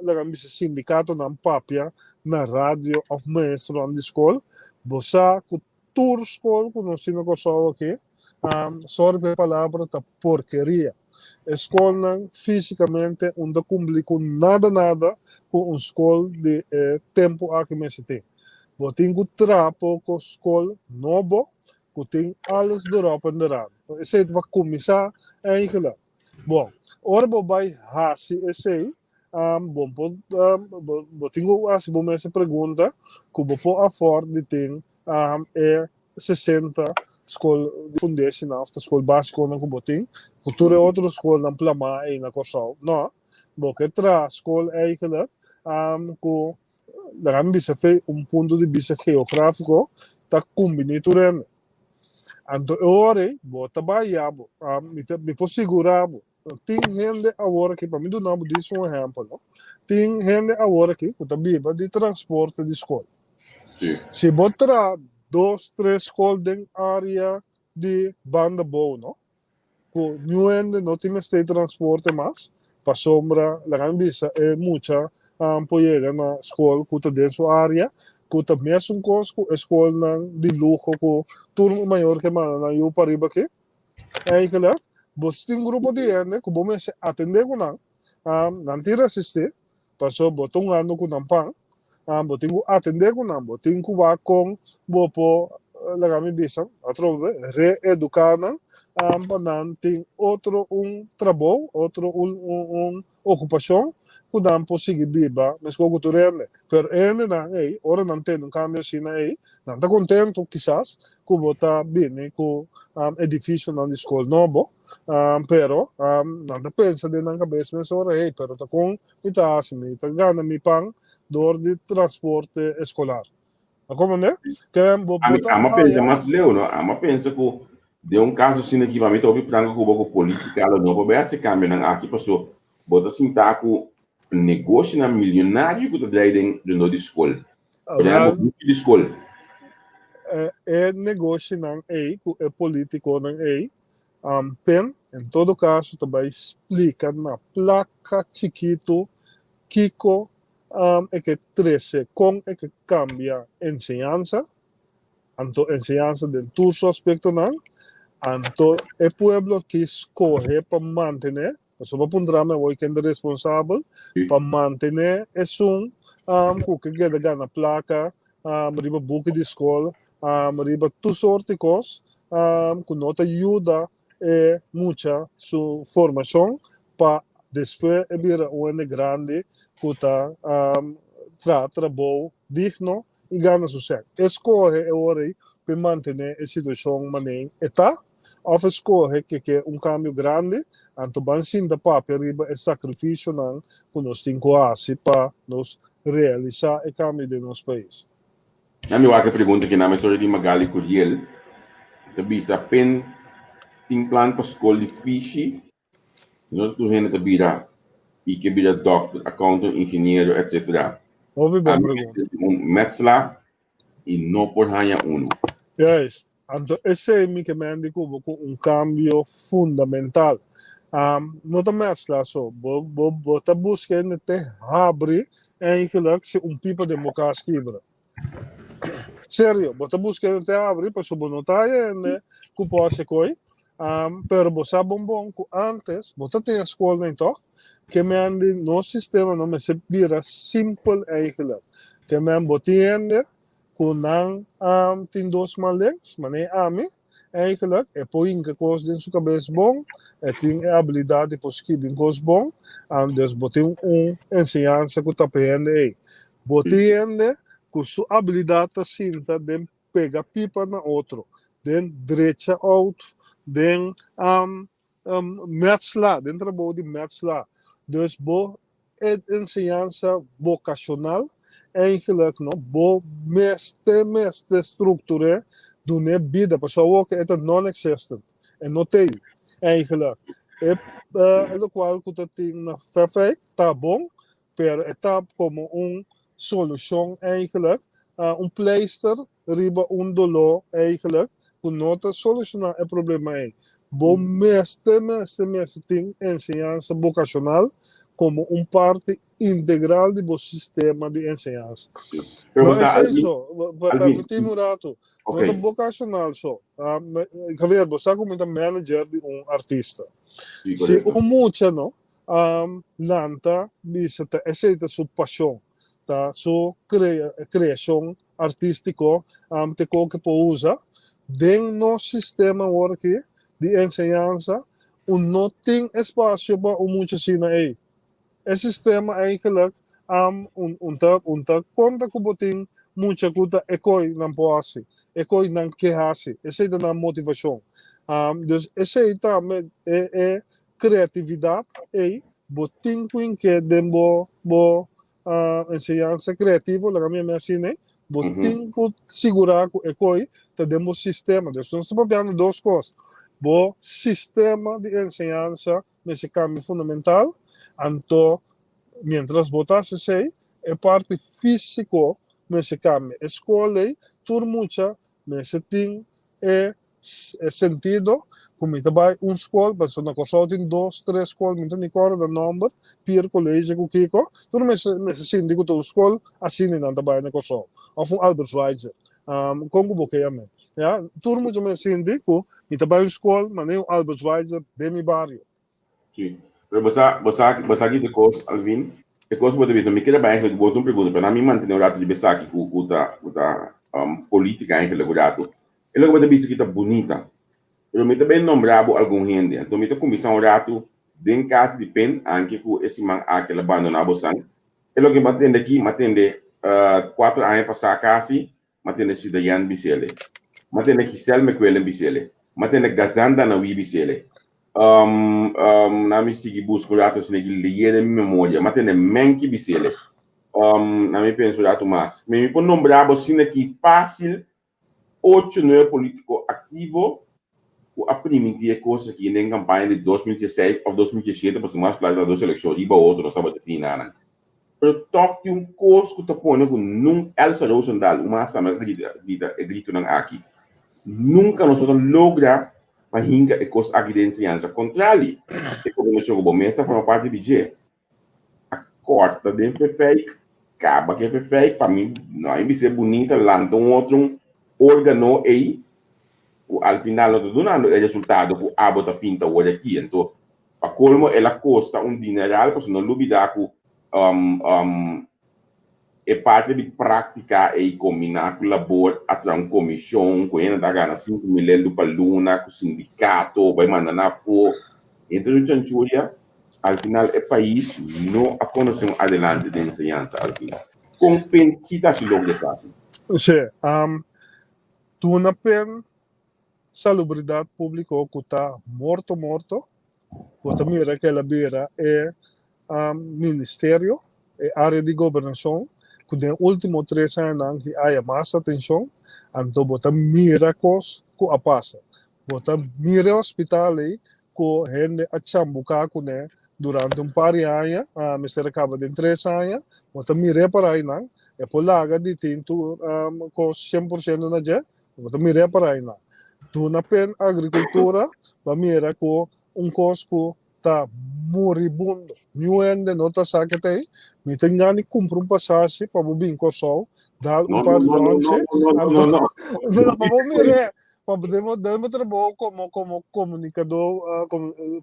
laga mi bisa sindikatonan papia na radio òf maestronan di skol bo sa ku tur skol ku nos tin na Kòrsou aki. Sorry pa e palabra, ta porkeria. E skolnan físikamente un ta kumpli ku nada nada ku un skol di e tempu aki mester tin. Bo tin ku traha poko skol nobo ku tin alles erop en eraan. Esei ta pa kuminsá eigenlijk. Bon, ora bo bai hasi esei, bo por bo tin ku hasi bo mes e pregunta ku bo por afford di tin e 60 skol di fundeshinan òf ta skol básikonan ku bo tin, ku tur e otro skolnan plamá ei na Kòrsou. No, bo ke traha skol eigenlijk ku laga mi bisa fe un punto di bista geográfiko ta kumbiní tur hende. Anto e ora ei bo ta bai ya bo, mi ta mi por sigurá bo, tin hende awor aki, pa mi duna bo dis un ehèmpel no, tin hende awor aki ku ta biba di transporte di skol. Si bo traha dos, tres skol den área di Banda Bou no, ku niun hende no tin mester transporte mas, pasobra laga mi bisa e mucha por yega na skol ku ta den su área, ku ta mesun kos ku e skolnan di luho ku tur mayor ke manda nan yu pariba aki. Eigenlijk, bo tin grupo di hende ku bo mester atendé ku nan, nan tin resistí, pasobra bo ta hungando ku nan pan, bo tin ku atendé ku nan, bo tin ku wak kon bo por, laga mi bisa atrobe, reeduká nan pa nan tin otro un trabou, otro un okupashon ku nan por sigui biba meskos ku tur hende. Pero e hendenan ei, ora nan tende un kambio asina ei, nan ta kontentu kisas ku bo ta bini ku edifisionan di skol nobo, pero nan ta pensa den nan kabes mesora, hey, pero ta kon mi ta hasi? Mi ta gana mi pan dor di transporte eskolar. A komprende? Ke bo Ami ta ama pensa haya. mas leu, no? Ama pensa ku den un kaso asina aki, mi ta hopi franko ku bo ku politika lo no por bai hasi kambionan aki paso bo ta sinta ku negoshonan milionario ku ta drai den rondó di skol. Por ehempel, Awel, buki di skol. e negoshonan ei ku e politikonan ei Pen, en todo kaso, ta bai splika na plaka chikitu kiko e ke trese, kon e ke kambia enseñansa, anto enseñansa den tur su aspektonan, anto e pueblo ki skohe pa mantené, pasobra bo puntra mi awor ken ta responsabel pa mantené esun ku ke keda gana plaka riba buki di skol, riba tur sorti kos ku no ta yuda e mucha su formashon pa despues e bira un hende grandi ku ta traha trabou digno i gana su sèn. E skohe e ora ei pa e mantené e situashon manera e ta òf e skohe ke ke un kambio grandi, anto ban sinta papia riba e sakrifisionan ku nos tin ku hasi pa nos realisá e kambio den nos pais. Na mi wak e pregunta ki nan mesora di Magali Curiel ta bisa pen tin plan pa skol di fishi no ta tur hende ta bira i ke bira dokter, accountant, ingeniero etc. Hopi bon Ami pregunta. mester di un metsla i no por haña unu. Juist. Anto esei mi ke men di ku bo ku un kambio fundamental. No ta metsla so. Bo bo bo ta buska hende te habri eigenlijk si un pipa den bo kas kibra. Serio, bo ta buska hende te habri pasobra bo no ta haya hende ku por hasi koi. Pero bo sa bon bon ku antes bo ta tin e skolnan tòg. Ke men di nos sistema no mester bira simpel eigenlijk. Ke men bo tin hende ku nan tin dos man links, manera ami, eigenlijk e por hinka kos den su kabes bon, e tin e abilidat di por skibi un kos bon, dus bo tin un enseñansa ku ta pa e hende ei. Bo tin hende ku su abilidat ta sinta den pega pipa na otro, den drecha outo, den metsla, den trabou di metsla. Dus bo e enseñansa bokashonal eigenlijk no, bo mester mester struktur'é, dun'é bida, pasobra awor ke e ta non-existent, e no t'ei eigenlijk. E lokual ku ta tin na Verfijk ta bon, pero e ta komo un solushon eigenlijk, un pleister riba un doló eigenlijk ku no ta solushoná e problema ei. Bo mester mester mester tin enseñansa bokashonal. komo un parti integral di bo sistema di enseñansa. No esei so, permití mi un ratu, no ta bokashonal so. Javier, bo sa ku mi ta manager di un artista. Si un mucha no lanta bisa ta esei ta su pashon, ta su kreashon artístiko te koke por usa, den nos sistema awor aki di enseñansa un no tin espasio pa un mucha asina ei. E sistema eigenlijk un un ta un ta konta ku bo tin mucha ku ta e koi nan por hasi, e koi nan ke hasi, esei ta nan motivashon. Dus esei tambe e e kreatividat ei bo tin ku hink'é den bo bo enseñansa kreativo, laga mi yam'é asina ei, bo tin ku sigurá ku e koi ta den bo sistema. Dus nos ta papiando dos kos, bo sistema di enseñansa mester kambia fundamental, anto mientras bo ta hasi esei, e parti físiko mester kambia. E skol ei, tur mucha mester tin e e sentido ku mi ta bai un skol, pasobra na Kòrsou tin dos, tres skol, mi ta ni kòrda nan nòmber, Pier College ku kiko, tur mester mester sinti ku ta un skol asina nan ta bai na Kòrsou, òf un Albert Schweitzer, kon ku bo ke yam'é, ya, tur mucha mester sinti ku mi ta bai un skol manera un Albert Schweitzer den mi bario. Sí. Pero bo sa, bo sa, bo sa ki ta kos, Alvin? E kos bo ta bisa, mi kere bai eigenlijk bo un pregunta, pero na mi mantene un rato di besaki ku ku ta ku ta um, politica eigenlijk un rato. E loke bo ta bisa ki ta bunita. Pero mi ta bai nombra bo algun hende. Anto mi ta kuminsá un rato den kas di pen, anke ku e siman aki el a bandoná bosan. E loke mi a tende aki, mi a tende uh, kuater aña pasá kasi, M'a tende Sidayan bisele. M'a tende Giselle McQuillen bisele. M'a tende Gazan Danawi bisele. Um, um, na mi sigui busca un rato asina ki leye den mi memoria. M'a tende Menki bisele. Um, na mi pensa un rato mas. Mi mi por nombra bo asina ki fácil ocho, nuebe politico activo ku a primintí e kos aki den kampaña di 2016 òf 2017, pasobra mas plaka ta dos elekshon riba otro, nos tabata fina nan. Pero tòg tin un kos ku ta pone ku nun Elsa Rozendal, un mas tambe a grita grita e gritonan aki, nunka nos no ta logra pa hinka e kos aki den enseñansa. Kontrali, e gobernashon ku bo mes ta forma parti di dje, a kòrta den Fefèik, kaba ku e Fefèik, pa mi no a bis'é bunita lanta un otro un órgano ei ku al final no ta dunando e resultado ku abo ta pinta wor aki. Anto, pa kolmo el a kosta un dineral, pasobra no lubidá ku e parti di práktika ei kombiná ku labor a traha un komishon ku hende ta gana 5000 eldu pa luna ku sindikato bai manda nan afó. Entre un chanchuria, al final e pais no a konosé un adelante den enseñansa al fin. Kon pensi ta hasi logra esaki? Sí, duna pen salubridat públiko ku ta morto morto, bo ta mira ku el a bira e ministerio, e área di gobernashon ku den último tres añanan ki haya mas atenshon, anto bo ta mira kos ku a pasa. Bo ta mira e hospital ei ku hende a chambuká kuné durante un par di aña, mester a kaba den tres aña, bo ta mir'é para einan, e por laga di tin tur kos 100% na dje, bo ta mir'é para einan. Duna pen agrikultura, bo a mira ku un kos ku ta moribundo. Niun hende no ta sa ke ta ei. Mi tin gana di kumpra un pasashi pa bo bin Kòrsou, dal un par di ròntje, anto pa bo mir'é, pa bo den bo trabou komo komo komunikadó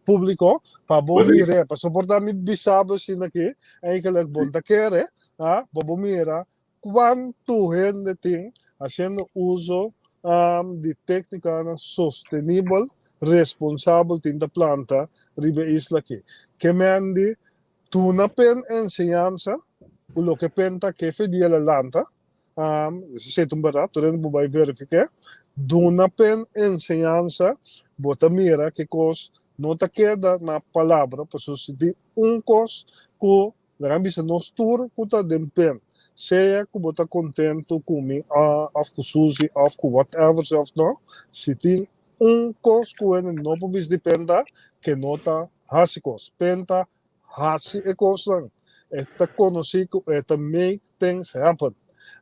públiko, pa bo mir'é. Pasobra por ta mi bisa bo asina aki, eigenlijk bo no ta kere, pa bo mira Kuantu hende tin hasiendo uso di téknikanan sostenibel, responsabel tin ta planta riba e isla aki? Ke men di duna pen enseñansa ku loke pen ta ke fe dia el a lanta, esei ta un bèrdat, tur hende por bai verifiké, duna pen enseñansa bo ta mira ke kos no ta keda na palabra, pasobra si tin un kos ku Nan a bisa nos tur ku ta den pen, sea ku bo ta kontentu ku mi òf ku Suzy òf ku whatever si òf no, si tin un kos ku hende no por bisa di pen ta ke no ta hasi kos. Pen ta hasi e kosnan. E ta konosí ku e ta make things happen.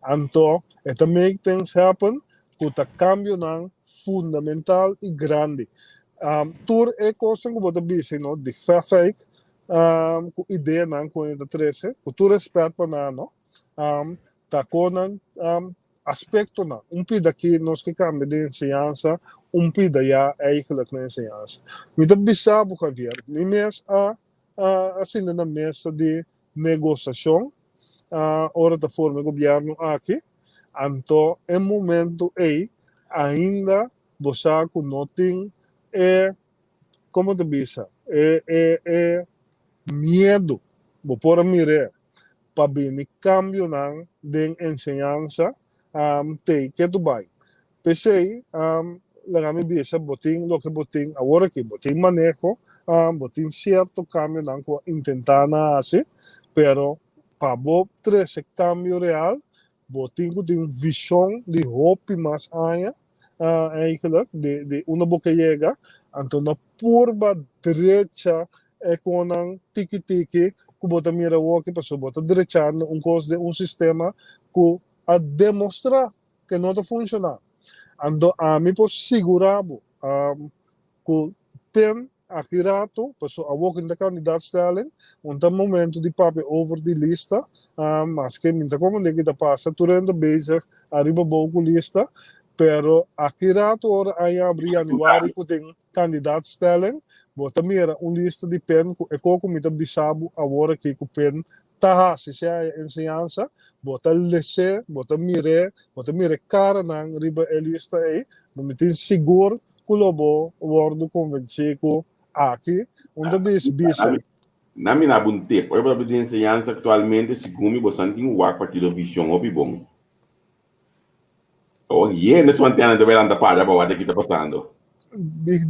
Anto e ta make things happen ku ta kambionan fundamental i grandi. Tur e kosnan ku bo ta bisa no di fèfèik. Ku ideanan ku nan ta trese, ku tur rèspèt pa nan, no, ta kon nan aspektonan. Un pida aki nos ke kambia den enseñansa, un pida ya eigenlijk na enseñansa. Mi ta bisa bo, Javier, mi mes a a sinta na mesa di negosashon ora ta forma e gobièrnu aki, anto e momento ei ainda bo sa ku no tin e Como ta bisa, e e e miedu, bo por a mir'é, pa bini cambionan den enseñansa t'ei ke tu bai. P'esei, laga mi bisa, bo tin loke bo tin awor aki, bo tin maneho, bo tin cierto cambionan cu a intenta na haci, pero pa bo trece cambio real, bo tin cu tin vision di hopi mas aña Eigenlijk, di di unda bo ke yega, anto no purba drecha e konan tiki tiki ku bo ta mira awoki, pasobra bo ta drechando un kos den un sistema ku a demostrá ke no ta funshoná. Anto ami por sigurá bo ku pen Aki rato, paso awor ku mi ta kandidaatstelling, un ta momento di papia over di lista, maske mi ta komprende ki ta pasa, tur hende ta bezig ariba abou ku lista, pero aki rato ora aña abri januari ku tin kandidaatstelling, bo ta mira un lista di pen ku e koko mi ta bisa bo awor aki ku pen ta hasi sea e enseñansa, bo ta les'é, bo ta mir'é, bo ta mira e karanan riba e lista ei, mi tin sigur Ku lo bo wòrdu konvensí ku aki un ta dis bisa. Na mi na bun tip. Ora bo ta di enseñansa aktualmente segun mi bosan tin un wak partido vision hopi bon. Awor hende su antena ta bai lanta para pa wak ki ta pasando.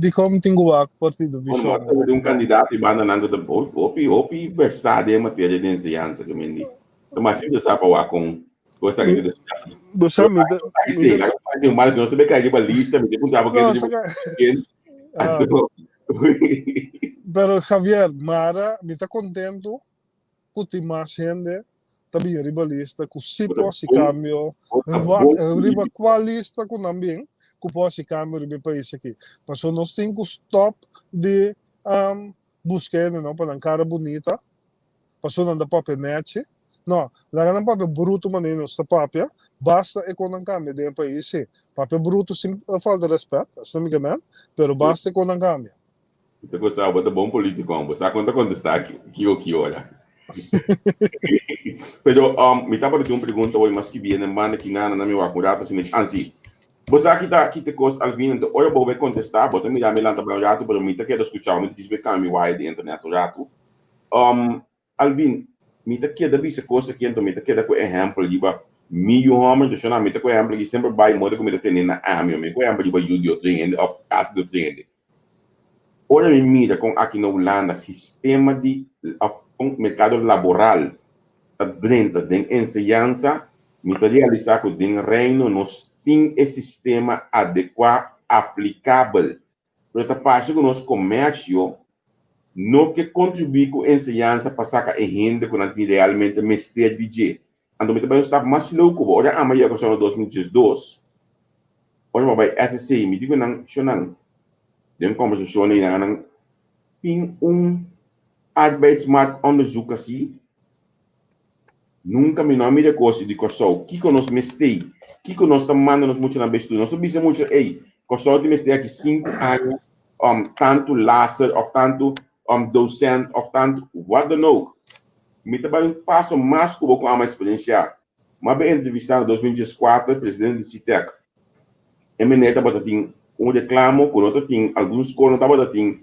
Dikon tin ku wak partido vision hopi bon? Un kandidato i banda nan ku ta hopi hopi versá den materia di enseñansa ke men di. Ta mas interesá pa wak kon Bo sa que te Bo sa mi ta mi ta Mas nos te kai riba lista, mi te punta porque No, sa Ah. Pero Javier, mara mi ta contento ku tin mas hende ta bin riba lista ku si por hasi cambio riba riba kua lista ku nan bin ku por hasi cambio riba e pais aki. Pasobra nos tin ku stop di buska hende no pa nan kara bunita, pasobra nan ta papia nechi. No, laga nan papia bruto manera nos ta papia, basta e kon nan kambia den e pais si. Papia bruto sin falta respet, asina mi ke men, pero basta e kon nan kambia. Mi ta gosta, bo ta bon politico, bo sa kon ta contesta kiko ki ora. Pero mi tabata tin un pregunta hoy mas ki bien en banda ki nana na mi wak un rato asina. Ansi, bo sa ki ta ki ta kos Alvin, anto ora bo bai contesta, bo ta mira mi lanta bai un rato, pero mi ta keda scucha, mi ta djis bai cambia mi wire di internet un rato. Alvin, mi ta keda bisa kos aki anto mi ta keda ku ehèmpel riba mi yu hòmber, anto shona mi ta ku ehèmpel aki semper bai moda ku mi ta tene na ami, mi ku ehèmpel riba yu di otro hende òf kas di otro hende. Ora mi mira kon aki na Hulanda sistema di òf kon merkado laboral ta drenta den enseñansa, mi ta realisá ku den Reino nos tin e sistema adekuá aplikabel. Pero ta parse ku nos komersio no ke kontribuí ku enseñansa pa saka e hende ku nan tin realmente mester di dje. Anto mi ta bai un stap mas leu ku bo. Ora ama yega Kòrsou na 2012, ora mi a bai SSC, mi di ku nan, Shonnan, den kòmbersashon ei nan tin un arbeidsmarktonderzoek asi. Nunka mi no a mira kos di Kòrsou. Kiko nos mester? Kiko nos ta manda nos muchanan bai studia? Nos ta bisa mucha, ey, Kòrsou tin mester aki sinku aña tantu laser òf tantu dosent òf tantu wat dan ook. Mi ta bai un paso mas ku bo ku amo eksperensiá. Mi a bai entrevistá na 2014 presidente di SITEK. E meneer tabata tin un reklamo ku no ta tin, algun skol no tabata tin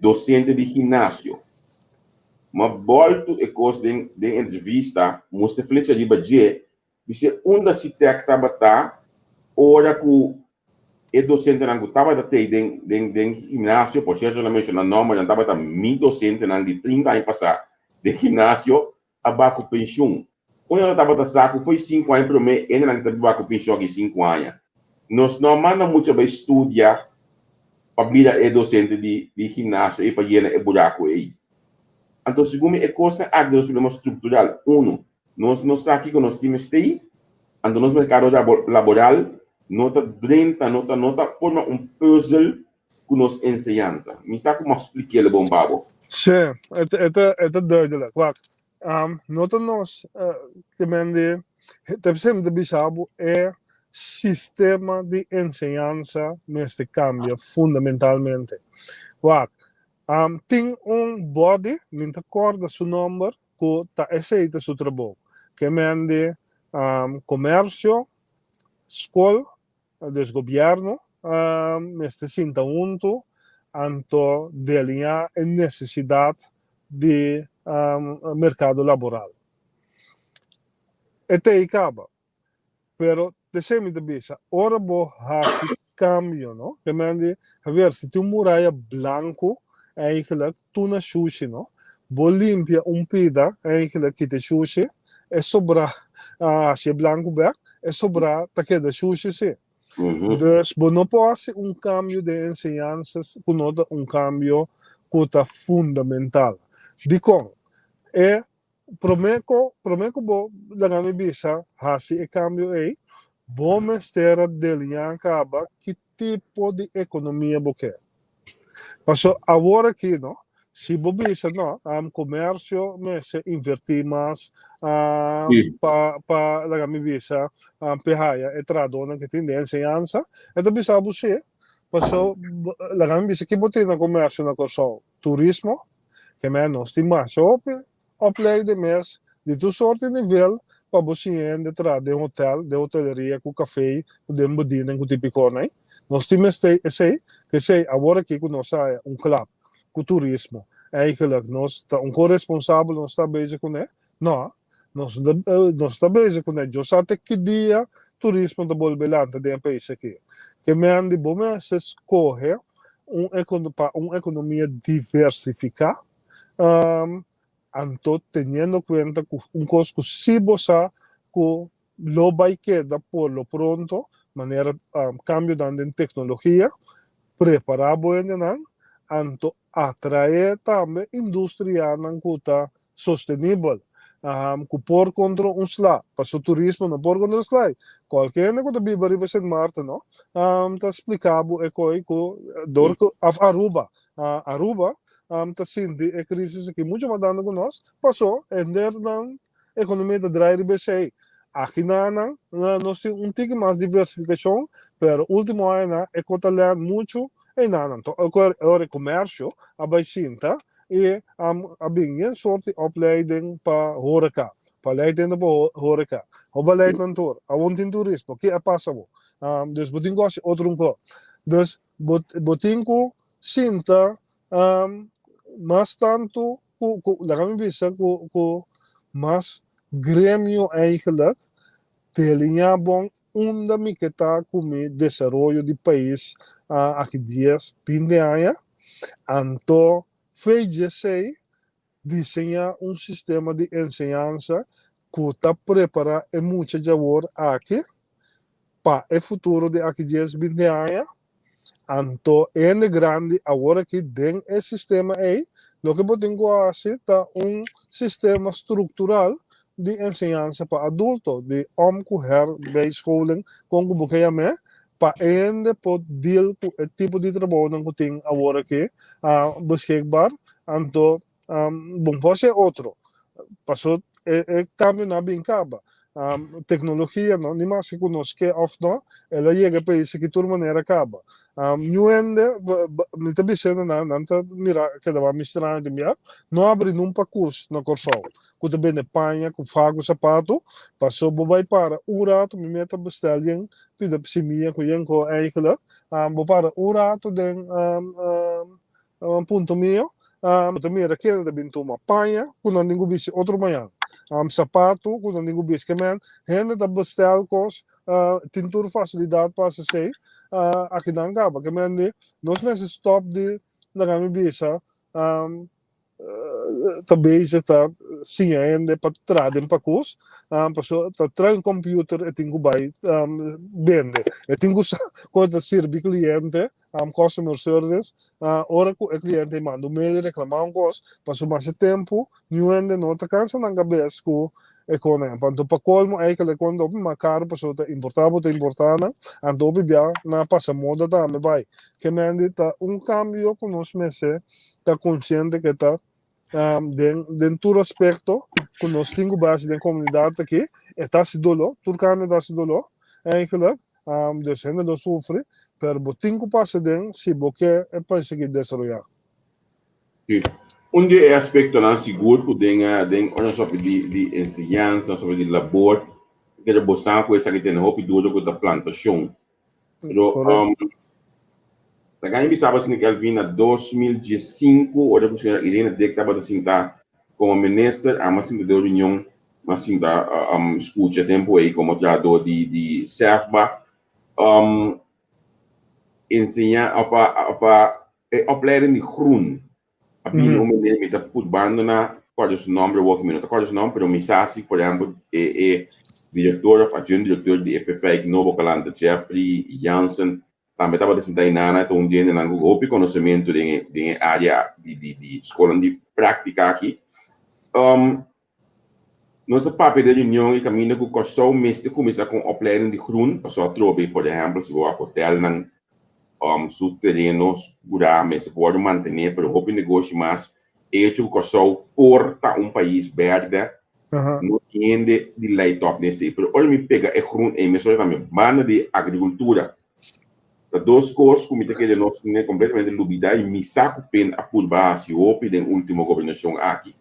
dosente di gimnasio. Ma boltu e kos den den entrevista, mustra flecha riba dje, bis'é unda Sitek tabata ora ku e dosentenan ku tabata tei den den den gimnasio, por sierto nan menshoná nòmber, nan tabata mi dosentenan di 30 aña pasá den gimnasio, a ba ku penshun. Unda nan tabata sa ku foi sinku aña promé hendenan ta biba ku penshun aki sinku aña. Nos no a manda mucha bai studia pa bira e dosente di di gimnasio ei pa yena e buraku ei. Anto segun mi e kosnan aki ta nos problema struktural. Unu, nos no sa kiko nos tin mester ei, anto nos merkado laboral no ta drenta, no ta no ta forma un pùzel ku nos enseñansa. Mi sa ku mi a splik'el bon pa bo. Sí, e ta duidelijk. Wak, no ta nos te men di, te p'esei mi ta bisa bo e sistema di enseñansa mester kambia fundamentalmente. Wak, tin un body, mi no ta kòrda su nòmber, ku ta esei ta su trabou. Ke men di komersio, skol, dus gobièrnu mester sinta huntu anto delineá e nesesidat di merkado laboral. E ta ei kaba. Pero t'esei mi ta bisa, ora bo hasi kambio, no, ke men di, Javier, si tin un muraya blanku, eigenlijk tur na shushi, no, bo limpia un pida, eigenlijk kita e shushi, e sobrá hasi e blanku bèk, e sobrá ta keda shushi si. Dus bo no por hasi un kambio den enseñansa ku no ta un kambio ku ta fundamental. Dikon? E promé ku bo laga mi bisa hasi e kambio ei, bo mester a deliñá kaba ki tipo di ekonomia bo ke. Paso awor aki no, si bo bisa no, komersio mester invertí mas pa laga mi bisa p'e haya e trahadónan ku tin den enseñansa, e ta bisa bo si, paso laga mi bisa ki bo tin na komersio na Kòrsou? Turismo, ke men nos tin masha hopi opleiding mes di tur sorti nivel pa bo siña hende traha den hotel, den hoteleria ku kafé, ku den bediening ku tipikonan ei. Nos tin mester esei, p'esei awor aki ku nos haya un klap ku turismo, eigenlijk nos ta un ko-responsabel nos ta bezig kuné? No, nos no nos ta bezig kuné. Dios sa te ki dia turismo ta bolbe lanta den e pais aki. Ke men di bo mester skohe un pa un ekonomia diversifiká, Anto teniendo cuenta cu un cos cu si bo sa cu lo bay keda por lo pronto, manera cambionan den tecnologia, prepara bo hendenan, anto atrae tambe industrianan cu ta sostenibel, cu por contra un sla, pasobra turismo no por contra sla. Cualke hende cu ta biba riba Sint Maarten no, ta splica bo e coy cu dor cu, of Aruba, Aruba ta sinti e crisis aki mucho mas dando cu nos, paso henter nan economia ta draai riba esey. Aki na nan nos tin un tiki mas diversificacion, pero ultimo añanan e cos ta lent mucho eynan. Anto ora e comercio a bay sinta y a bin yen soort di opleiding pa horeca, pa leiding pa horeca. Ho beleid nan tur, awor tin turismo, ki a pasa bo? Dus bo tin cu haci otro un cos. Dus bo tin cu sinta mas tantu ku ku laga mi bisa ku ku mas gremio eigenlijk deliñá bon unda mi ke ta ku mi desaroyo di pais aki dies, binte aña, anto VGC diseñá un sistema di enseñansa ku ta prepará e mucha djawor aki pa e futuro di aki dies, binte aña. Anto hende grandi awor aki den e sistema ei, loke bo tin ku hasi ta un sistema struktural di enseñansa pa adulto, di om ku herbijscholing, kon ku bo ke yam'é, pa e hende por deal ku e tipo di trabounan ku tin awor aki beschikbaar, anto bo no por hasi e otro, paso e kambionan a bin kaba. Teknologia no, ni maske ku nos ke òf no, el a yega e pais aki tur manera kaba. Niun hende, mi ta bisa nan, nan ta mira keda wak mi straño tin bia, no abri nun pakus na Kòrsou ku ta bende paña ku faha ku sapatu, paso bo bai para un ratu, mi meta bestel yen pida simia ku yen ko eigenlijk, bo para un ratu den Punto mio, bo ta mira kende ta bin tuma paña ku nan tin ku bisti otro mañan, sapatu ku nan tin ku bisti. Ke men hende ta bestel kos, tin tur fasilidat pa hasi esei, akinan kaba. Ke men di nos mester stòp di laga mi bisa ta bezig ta siña hende pa traha den pakus, pasobra ta traha un computer e tin ku bai bende, e tin ku sa kon ta sirbi kliente, customer service, ora ku e kliente manda un mail reklamá un kos, pasobra masha tempu niun hende no ta kansa nan kabes ku e konan. Anto pa kolmo eigenlijk kon hopi mas karo pasobra ta importá bo ta importá nan, anto hopi bia nan a pasa moda tambe bai. Ke men di ta un kambio ku nos mester ta konsiente ke ta den den tur aspekto ku nos tin ku base den komunidat aki, e ta hasi doló, tur kambio ta hasi doló eigenlijk, dus hende lo sufri, pero bo tin ku pasa den si bo ke e pais aki desaroyá. Sí. Un di e aspektonan sigur ku den den ora nos papia di di enseñansa, nos papia di labor, keda bo sa ku esaki tene hopi duro ku ta plantashon. Pero laga mi bisa bo asina Kelvin, na 2015 ora ku señora Irene Dick tabata sinta komo minister, amo a sinta den un reunion, mi a sinta skucha tempu ei komo trahadó di di SEFBA, enseña òf a òf a E opleiding di groen a bini un meneer, mi ta purbando na kòrda su nòmber awor, mi no ta kòrda su nòmber, pero mi sa si, por ehèmpel, e e direktor òf adjunto direktor di e Pepijk Nobo Kalanta, Jeffrey Jansen, tambe tabata sinta einana, e ta un di hendenan ku hopi konosementu den e den e área di di di skolnan di práktika aki. Nos a papia den reunion i kaminda ku Kòrsou mester kuminsá ku un opleiding di groen, pasobra atrobe, por ehèmpel, si bo wak hotelnan, su tereno kurá mester por wòrdu mantené, pero hopi negoshi mas echo ku Kòrsou por ta un pais bèrdè, no tin hende di lei tòp den esei. Pero ora mi pega e groen ei mesora tambe banda di agrikultura. Ta dos kos ku mi ta kere nos tene kompletamente lubidá i mi sa ku pen a purba hasi hopi den último gobernashon aki.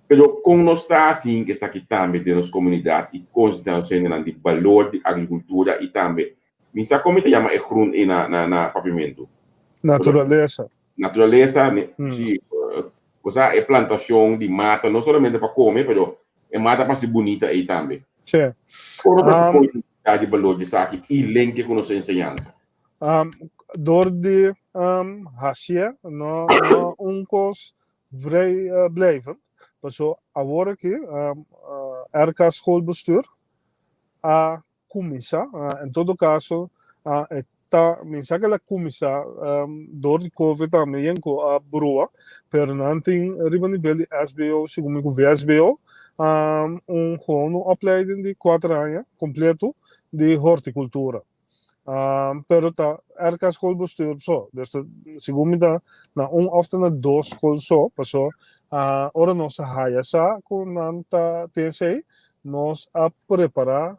Pero kon nos ta hasi hinka esaki tambe den nos komunidat i konsientá nos hendenan di balor di agrikultura i tambe mi sa kon mi ta yama e grun ei na na papiamentu? Naturalesa. Naturalesa, si, bo sa e plantashon di mata no solamente pa kome pero e mata pa hasi bunita ei tambe. Si. Kon nos ta hasi Ta di balor di esaki i lenke ku nos enseñansa. Dor di hacié no no un kos vrij blijvend, paso awor aki RK Schoolbestuur a kuminsá, en todo kaso e ta mi sa ku el a kuminsá dor di covid tambe yen ku a brua, pero nan tin riba nivel di SBO segun mi ku VSBO un gewoon un opleiding di kuater aña kompleto di hortikultura. Pero ta RK Schoolbestuur so, dus ta segun mi ta na un òf ta na dos skol so, paso ora nos a haya sa ku nan ta tin esei, nos a prepará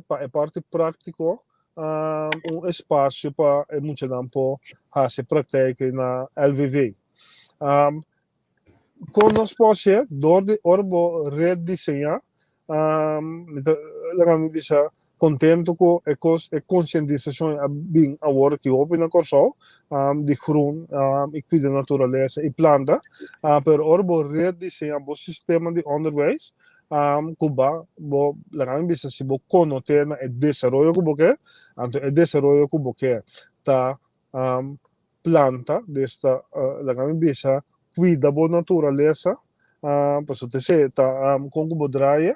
pa e parti práktiko un espasio pa e muchanan por hasi praktijk na LVV. Kon nos por hasié? Dor di ora bo rediseñá, mi ta laga mi bisa kontento ku e kos, e konsientisashon a bin awor aki hopi na Kòrsou di groen i kuida naturalesa i planta, pero ora bo rediseñá bo sistema di ònderwijs ku ba bo laga mi bisa si bo konoté na e desaroyo ku bo ke, anto e desaroyo ku bo ke ta planta, des ta laga mi bisa kuida bo naturalesa, pasobra esei ta kon ku bo draia,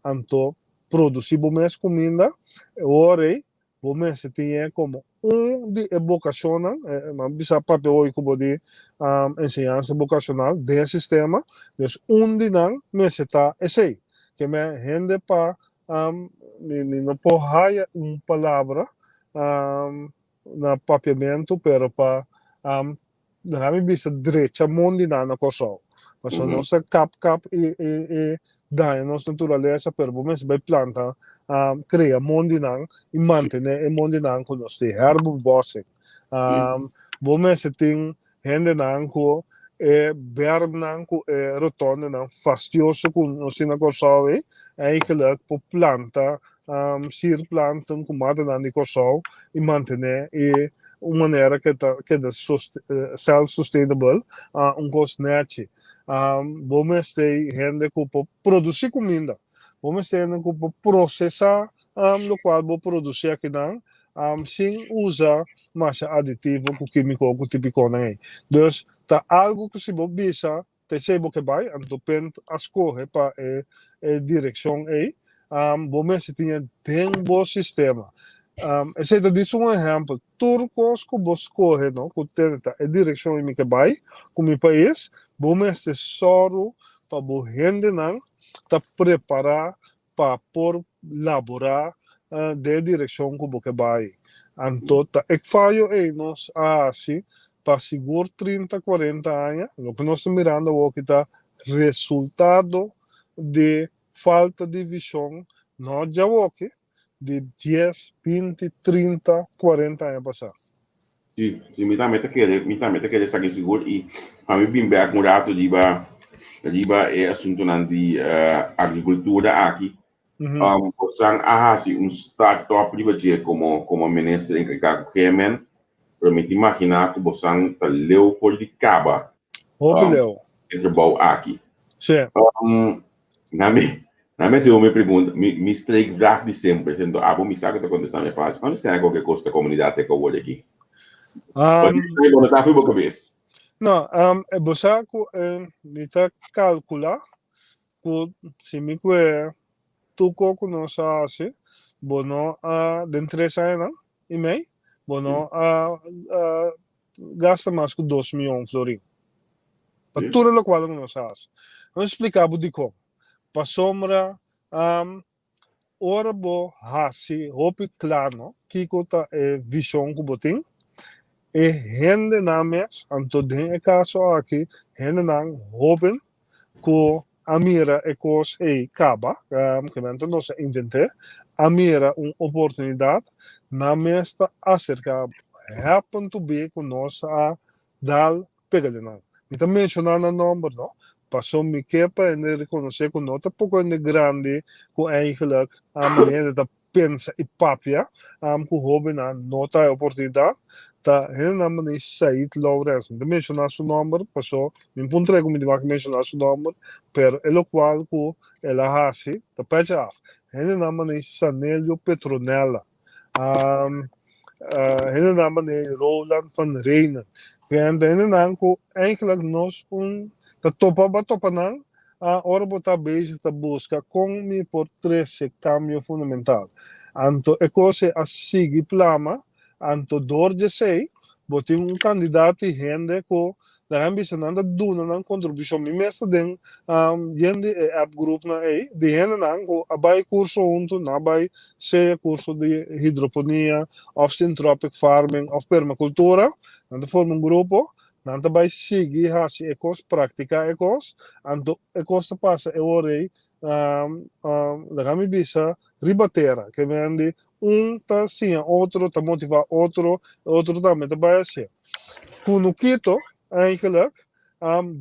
anto produsí bo mes kuminda, e ora ei Bo mester tin e komo un di e bokashonnan, mi a bisa papia hoy ku bo di enseñansa bokashonal den e sistema, dus un di nan mester ta esei. Ke men hende pa mi mi no por haya un palabra na papiamentu pero pa Laga mi bisa drecha mondinan na Kòrsou. Pasobra nos ta kap kap i i daña nos naturalesa, pero bo mester bai planta, krea mondinan i mantené e mondinan ku nos tin, herbobossing. Bo mester tin hendenan ku e bermnan ku e rotondenan fastioso ku nos tin na Kòrsou ei, eigenlijk por planta sierplanten ku matanan di Kòrsou i mantené e un manera ku ta keda self sustainable, un kos nèchi. Bo mester hende ku por produsí kuminda, bo mester hende ku por prosesá lokual bo produsí akinan sin usa masha aditivo ku kímiko ku típikonan ei. Dus ta algu ku si bo bisa T'esei bo ke bai, anto Pent a skohe pa e e direkshon ei. Bo mester tin e den bo sistema. Esei ta disi un ehèmpel. Tur kos ku bo skohe, no, ku tene ta e direkshon ei mi ke bai ku mi pais, bo mester sòru pa bo hendenan. ta prepará pa por laborá den e direkshon ku bo ke bai. Anto ta e fayo ei nos a hasi pa sigur 30, 40 aña. Loke nos ta mirando awoki ta resultado di falta di vishon, no djawoki, di 10, 20, 30, 40 aña pasá. Sí, sí, mi tambe ta kere, mi tambe ta kere esaki sigur i pa mi bin bek un rato riba riba e asuntonan di agrikultura aki. Bosan a hasi un start-up riba dje komo komo minister enkargá ku GMN, pero mi ta imaginá ku bosan ta leu for di kaba Hopi leu. E trabou aki. Sí. Na mi na mi hasi mi pregunta, mi mi streekvraag di semper, siendo abo mi sa ku ta kontestá mi fásil, kuantu sena ku ke kosta komunidat te kowor aki? Bo no sa fu bo kabes. No, bo sa ku mi ta kalkulá ku si mi kue tur kos ku nos a hasi, bo no a den tres añanan i mei, bo no a gasta mas ku 2 mion florin pa tur e lokual ku nos a hasi. Mi splika bo dikon. Pasobra ora bo hasi hopi kla, no, kiko ta e vishon ku bo tin, e hendenan mes, anto den e kaso aki hendenan hóben ku a mira e kos ei kaba, ku nos a invent'é, a mira un oportunidat, nan mes ta aserká. Happen to be ku nos a dal pega den nan. Mi ta menshoná nan nòmber, no, pasobra mi ke pa hende rekonosé ku no ta poko hende grandi ku eigenlijk a manera ta pensa i papia ku hóbennan no ta e oportunidat, ta hendenan manera Said Lawrence. Mi ta menshoná su nòmber pasobra mi no por trei ku mi diba menshoná su nòmber, pero e lokual ku el a hasi ta pèchi af. Hendenan manera Sanelio Petronella, hendenan manera Roland van Reenen, hendenan ku eigenlijk nos un ta topa bo a topa nan ora bo ta bezig ta buska kon mi por trese kambio fundamental. Anto e kos ei a sigui plama, anto dor di esei bo tin un kandidat di hende ku laga mi bisa nan ta duna nan kontribushon. Mi mes ta den yen di e app groupnan ei di hendenan ku a bai kurso huntu, nan a bai sea kurso di hidroponia òf syntropic farming òf permakultura, nan ta forma un grupo. Nan ta bai sigui hasi e kos, praktiká e kos, anto e kos ta pasa e ora ei, laga mi bisa, riba tera. Ke men di un ta siña otro, ta motivá otro, e otro tambe ta bai hasié. Kunukito, eigenlijk,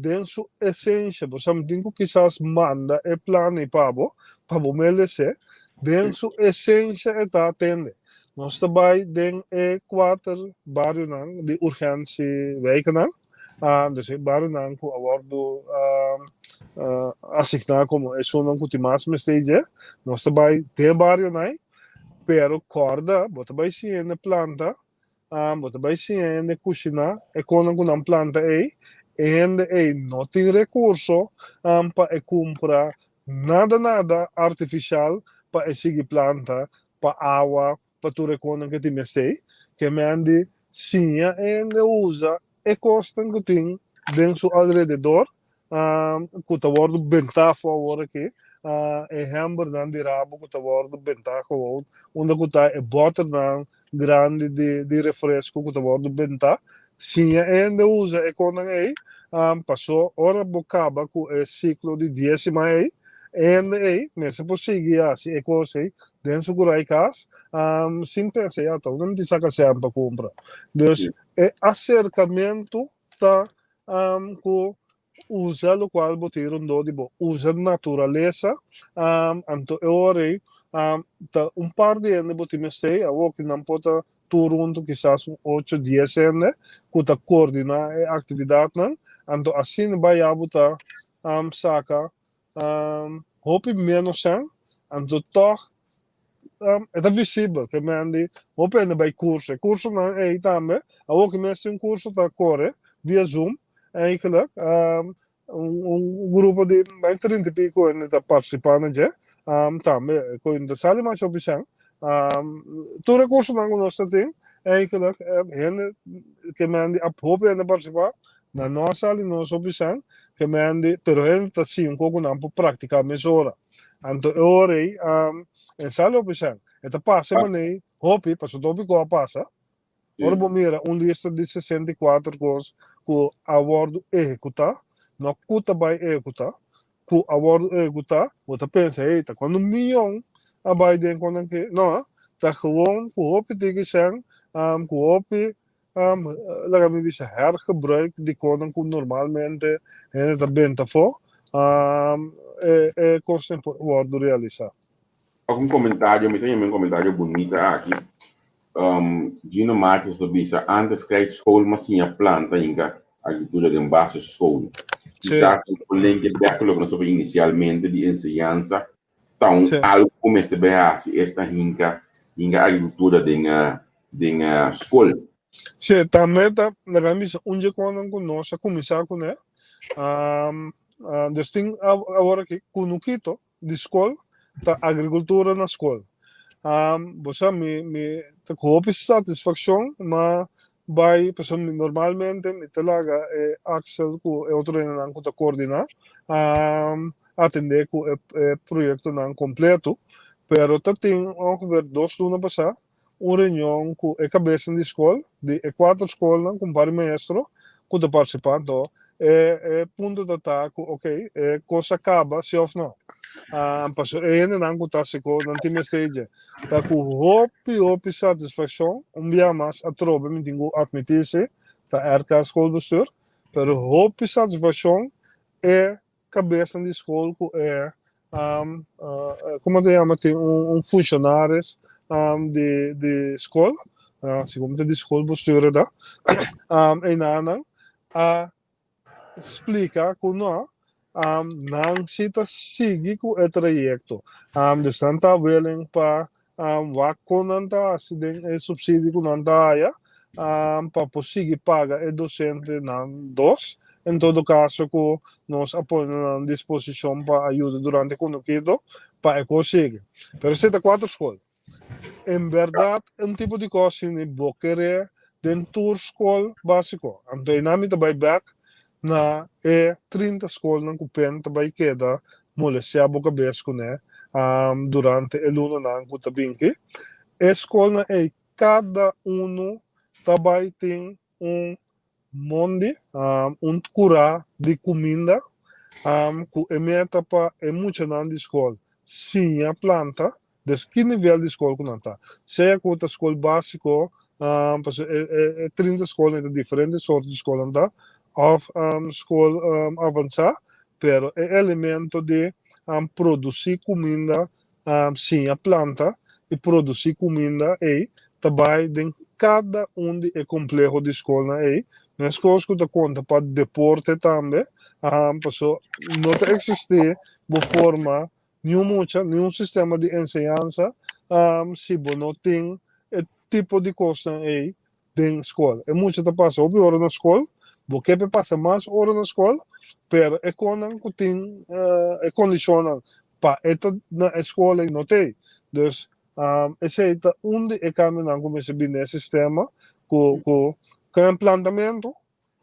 den su esensia, bo sa mi tin ku kisas manda e plan ei pa bo, pa bo melesé, den su esensia e ta atende. Nos ta bai den e kuater barionan di urgentiewijkennan, dus e barionan ku a wòrdu asigná komo esunnan ku tin mas mester dje. Nos ta bai den e barionan ei, pero kòrda bo ta bai siña hende planta, bo ta bai siña hende kushiná e konan ku nan planta ei. E hende ei no tin rekurso pa e kumpra nada nada artifisial pa e sigui planta, pa awa, pa tur e konan ku tin mester. Ke men di siña hende usa e kosnan ku tin den su alrededor ku ta wòrdu bentá afó awor aki, e hèmbernan di rabo ku ta wòrdu bentá gewoon, unda ku ta e bòternan grandi di refresko ku ta wòrdu bentá. Siña hende usa e konan ei, paso ora bo kaba ku e siklo di 10 siman ei, e hende ei mester por sigui hasi e kos ei den su kurai kas sin pensa, ya ta unda mi tin saka sèn pa kumpra. Dus e aserkamentu ta ku usa lokual bo tin rondó di bo, usa naturalesa, anto e ora ei ta un par di hende bo tin mester, awor ki nan por ta tur huntu kisas un ocho, 10 hende ku ta koordiná e aktividatnan, anto asina bai ya bo ta saka hopi ménos sèn, anto tòg e ta visibel ke men di hopi hende bai kurso. E kursonan ei tambe, awor ki mes tin un kurso ta kore via Zoom eigenlijk, un grupo di bai 30 i piko hende ta partisipá na dje, tambe ku no ta sali masha hopi sèn. Tur e kursonan ku nos ta tin eigenlijk hende ke men di hopi hende partisipá. Nan no a sali nos hopi san, ke men di, pero hende ta siña un koko nan por praktiká mesora. Anto e ora ei, e sali hopi san. E ta pasa e manei hopi, pasobra hopi kos a pasa. Ora bo mira un lista di 64 kos ku a wòrdu ehekutá, no ku ta bai ehekutá, ku a wòrdu ehekutá, bo ta pensa, hey, ta kuantu miyon a bai den kon ke? No, ta gewoon ku hopi tiki sèn, ku hopi, laga mi bisa, hergebruik di konan ku normalmente hende ta benta afó, e kosnan por wòrdu realisá. Ook un comentario, mi ta yama un comentario bunita aki. Gino Martins ta bisa, antes krijg school ma siña planta inca agricultura den basisschool. Quizás un link bek loke nos tabatin inicialmente di enseñansa ta un algo cu mester bay haci esta hinca hinca agricultura den den school. Sí, tambe ta, laga mi bisa un dje konan ku nos a kuminsá kuné. Dus tin awor aki kunukito di skol ta agrikultura na skol. Bo sa mi mi ta ku hopi satisfakshon ma bai pasobra mi normalmente mi ta laga e Axel ku e otro hendenan ku ta koordiná atendé ku e proyektonan kompleto. Pero ta tin ongeveer dos luna pasá un reunion ku e kabesnan di skol, di e kuater skolnan ku un par di maestro ku ta partisipá. Anto e e punto ta ta ku ok e kos a kaba si òf no. Pasobra e hendenan ku ta hasi kos nan tin mester dje. Ta ku hopi hopi satisfakshon un bia mas atrobe mi tin ku atmití si ta RK Schoolbestuur, pero hopi satisfakshon e kabesnan di skol ku e komo ta yama tin un funshonaris di di skol segun ta di schoolbestuur ta einanan a splika ku no nan si ta sigui ku e trayekto dus nan ta willing pa Wak kon nan ta hasi den e subsidie ku nan ta haya pa por sigui paga e dosentenan dos. En todo kaso ku nos a pone na nan disposishon pa ayuda durante Kunukito pa e kos sigui. Pero esei ta kuater skol. En bèrdat un tipo di kos asina bo kere den tur skol básiko. Anto einan mi ta bai bèk Na e 30 skolnan ku pen ta bai keda molestiá bo kabes kuné durante e lunanan ku ta binti. E skolnan ei kada unu ta bai tin un mondi, un kurá di kuminda ku e meta pa e muchanan di skol siña planta. Des ki nivel di skol ku nan ta. Sea ku ta skol básiko, pasobra e 30 skolnan ta diferente sorto di skolnan ta, òf skol avansá, pero e elemento di produsí kuminda, siña planta i produsí kuminda ei ta bai den kada un di e kompleho di skolnan ei. Meskos ku ta konta pa deporte tambe, pasobra no ta eksistí bo forma Niun mucha, niun sistema di enseñansa si bo no tin e tipo di kosnan ei den skol. E mucha ta pasa hopi ora na skol, bo ke p'e pasa mas ora na skol, pero e konan ku tin e kondishonnan pa e ta na e skol ei no t'ei. Dus esei ta un di e kambionan ku mester bini den e sistema ku ku ku plantamentu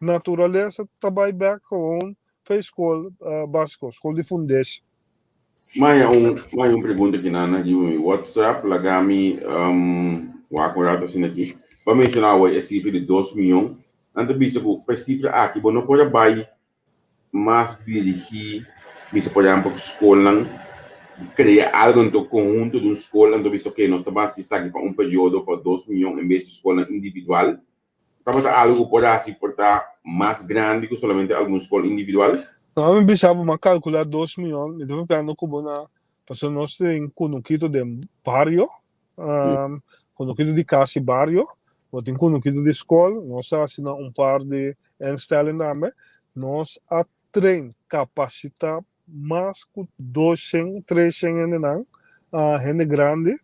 Naturalesa ta bai bek gewoon pa e skol basiko, skol di fundeshi. Maya un maya un pregunta ki nan a giba mi WhatsApp laga mi wak un rato asina aki. Bo a menciona awor e cifra di dos miyon. Nan ta bisa cu pa e cifra aki bo no por a bai mas dirigi bisa por ehempel cu scolnan crea algo anto conhunto di un scol anto bisa ok nos ta basi esaki pa un periodo pa dos miyon en bes di scolnan individual. Tabata algu ku por hasi por ta mas grandi ku solamente algun skol individual? No, mi bisa bo, m'a kalkulá 2 miyon, mi ta papiando ku bo na, pasobra nos tin kunukito den bario, kunukito di kas i bario, bo tin kunukito di skol, nos a hasi na un par di instelling tambe, nos a train, kapasitá mas ku 200, 300 hendenan, hende grandi,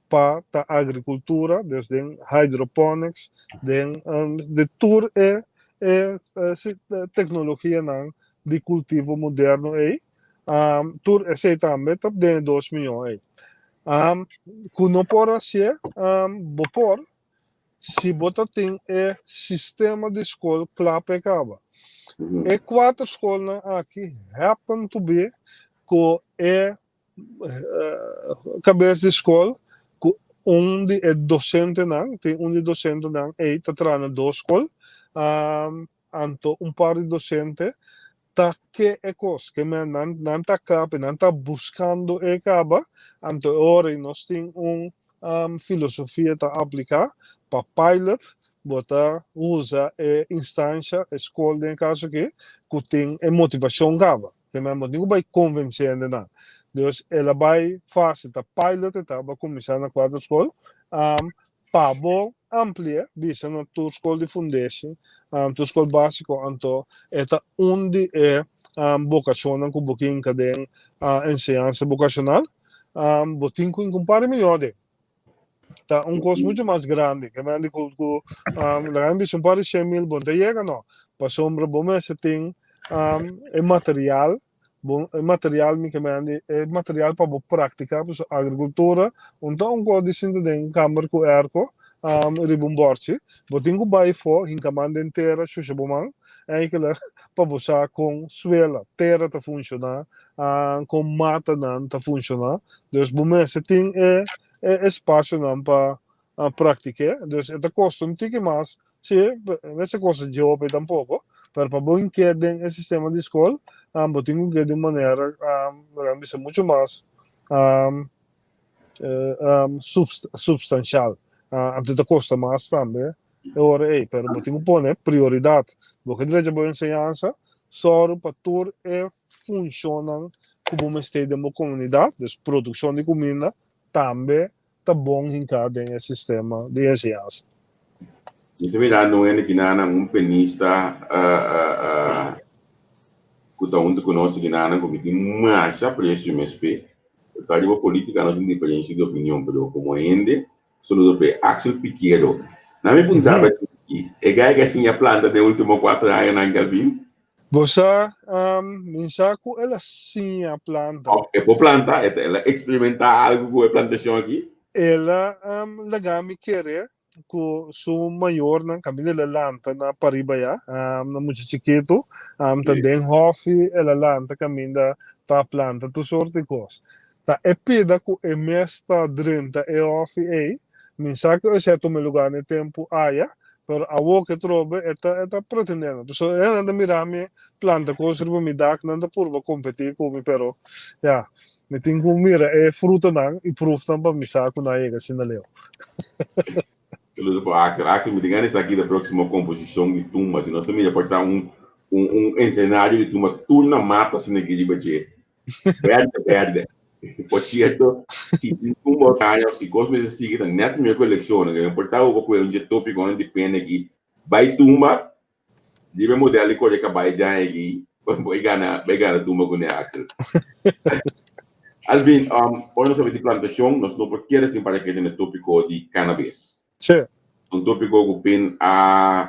pa ta agricultura, dus den hydroponics, den de tur e e tecnologianan di cultivo moderno ei, tur esei tambe ta den e 2 miyon ei. Cu no por hacié, bo por, si bo ta tin e sistema di scol cla p'e caba. E kuater skolnan aki happen to be ku e kabes di skol ku un di e dosentenan, tin un di e dosentenan ei ta traha na dos skol, anto un par di dosente ta ke e kos, ke men nan nan ta kla nan ta buskando e kaba, anto e ora ei nos tin un filosofia ta apliká pa pilot, bo ta usa e instansha, e skol den e kaso aki, ku tin e motivashon kaba. Ke men bo tin ku bai konvensé hendenan. Dus el a bai fásil, ta pilot e ta, bo a kuminsá na kuater skol, Pa bo amplia bisa na tur skol di fundeshi, tur skol básiko, anto e ta un di e bokashonnan ku bo kinka den enseñansa bokashonal, bo tin ku hinka un par di miyon aden. Ta un kos muchu mas grandi. Ke mende ku ku laga mi bisa un par di 100,000 bo no ta yega no, pasobra bo mester tin e material. Bon, e material mi ke mende, e material pa bo praktika, pasobra agrikultura un ta un kos di sinta den kamber ku airco riba un bòrchi. Bo tin ku bai afó, hinka man den tera, shusha bo man, enkele pa bo sa kon suela, tera ta funshoná, kon matanan ta funshoná. Dus bo mester tin e e espasionan pa praktik'é. Dus e ta kosta un tiki mas Sí, mester kosta dje hopi tampoko, pero pa bo ink'é den e sistema di skol, bo tin ku ink'é di un manera, laga mi bisa, muchu mas supstanshal. Anto ta kosta mas tambe e ora ei, pero bo tin ku pone prioridat. Bo ke drecha bo enseñansa, sòru pa tur e funshonnan ku bo mester den bo komunidat, dus produkshon di kuminda, tambe ta bon hinká den e sistema di enseñansa. Mi ta mirando un hende kinanan, un penista ku ta huntu ku nos kinanan ku mi tin masha apresio mes p'e. Ta riba politica nos tin diferencia di opinion, pero como hende, saludo p'e. Axel Piquero. Na mi punta aki, e guy ku a siña planta den ultimo cuatro añanan, Kelvin? Bo sa, mi sa ku el a siña planta. Of e por planta, el a eksperimentá algu ku e plantashon aki? El a laga mi kere ku su mayornan kaminda el a lanta na pariba ya, na mucha chikitu, ta den hòfi el a lanta kaminda ta planta tur sort di kos. Ta e pida ku e mes ta drenta e hòfi ei, mi sa ku esei a tuma lugá na e tempu aya, Pero awor ke trobe e ta e ta pretendendo. Pasobra e nan ta mira mi planta kos riba mi dak, nan ta purba kompetí ku mi, pero ya, mi tin ku mira e frutanan i prufnan pa mi sa ku nan a yega asina leu. Saludo pa Axel. Axel, mi tin gana esaki ta próximo komposishon di tumba. Si nos ta mira por ta un un un ensenario di tumba tur na mata asina aki riba dje. Berde, berde. Por cierto, si tin un oranje of si cos mester sigui ta net mi cu eleccionnan. No importa hopi cu e un dje topiconan depende aki. Bay tumba, riba e model di core cabay dja aki, bay gana, bay gana tumba cu ne Axel. Alvin, ora nos papia di plantacion, nos no por kere sin para keda na e topico di cannabis. Sí. Un topico cu pin a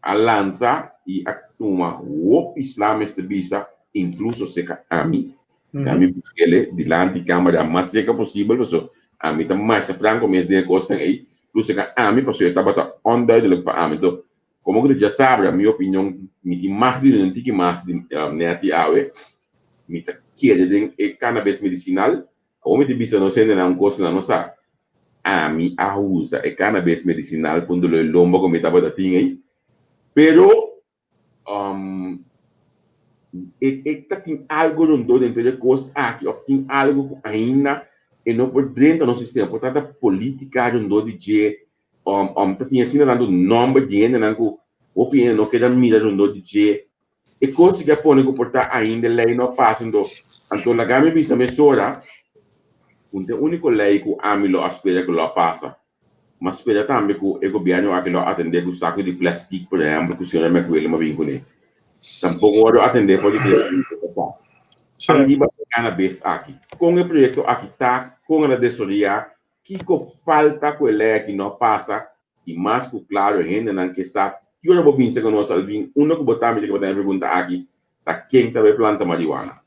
a lansa y a tuma hopi sla mester bisa, incluso seca ami, ta mi buskele dilanti camera mas seca posibel paso ami ta masha franco mes den e cosnan ey, plus seca ami paso e tabata onduidelijk pa ami. Enton, como cu ta djasabra mi opinion mi tin mag di duna un tiki mas di neti awe, mi ta kere den e cannabis medicinal. Awor mi ta bisa nos hendenan un kos ku nan no sa. Ami a usa e cannabis medicinal pa un dolor di lomba ku mi tabata tin ei. Pero e e ta tin algu rondó denter e kos aki òf tin algu ku ainda e no por drenta nos sistema. Por ta ta politica rondó di dje, ta tin asina tantu nòmber di hendenan ku hopi hende no keda mira rondó di dje. E kos ki a pone ku por ta ainda e lei no a pasa anto anto laga mi bisa mesora ku ta e úniko lei ku ami lo a spera ku lo a pasa. Mi a spera tambe ku e gobièrnu aki lo a atendé ku saku di plèstik por ehèmpel ku señora McWilliam a bin kuné. Tampoko wòrdu atendé for di kla. Ami riba e cannabis aki. Kon e proyekto aki ta, kon el a desaroyá, kiko falta ku e lei aki no a pasa I mas ku klaro hendenan ke sa ki ora bo binse ku nos Alvin, unda ku bo ta mi ta ke bo ta e pregunta aki, ta ken ta bai planta marihuana?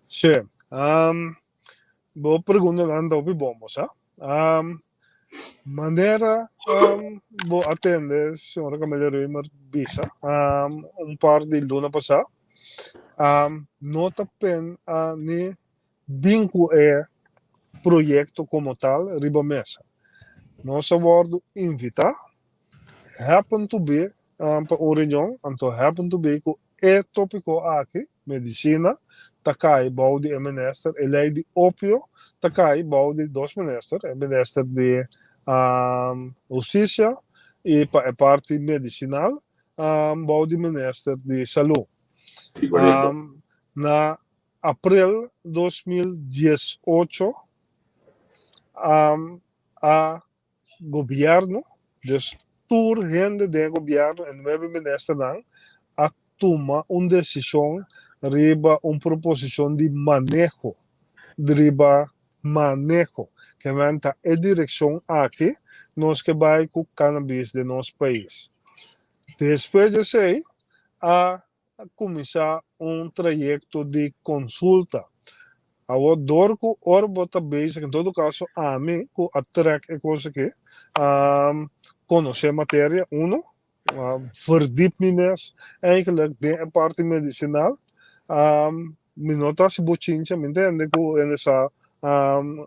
Sí, bo preguntanan ta hopi bon bo sa. Manera bo a tende señora Camelia Römer bisa un par di luna pasá, no ta pen ni bin ku e proyekto komo tal riba mesa. Nos a wòrdu invitá, happen to be pa un reunion, anto happen to be ku e tópiko aki, medisina, ta kai bou di e minister, e lei di opio ta kai bou di dos minister, e minister di hustisia i pa e parti medisinal bou di minister di salú. Na aprel 2018 a Gobierno, dus tur hende den e gobierno, e nuebe ministernan, a tuma un decision riba un proposicion di maneho, riba maneho, ke men ta e direccion aki nos ke bai cu cannabis den nos pais. Despues di esey a kuminsá un trayekto di konsulta. Awor dor ku ora bo ta bezig, en todo kaso ami ku a trèk e kos aki, konosé materia, uno, verdiep mi mes eigenlijk den e parti medisinal, mi no ta hasi bochincha, mi ntende ku hende sa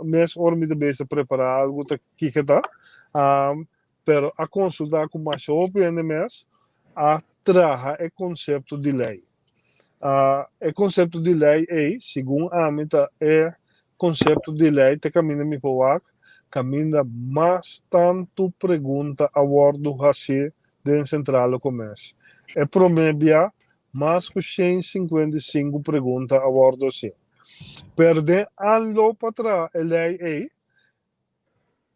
mes ora mi ta bezig ta prepará algu ta kiko ta, pero a konsultá ku masha hopi hende mes a traha e konsepto di lei. E konsepto di lei ei, segun ami, ta e konsepto di lei te kaminda mi por wak, kaminda mas tantu pregunta a wòrdu hasí den Sentrale Komès. E promé bia, mas ku 155 pregunta a wòrdu hasí. Pero den aanloop pa traha e lei ei,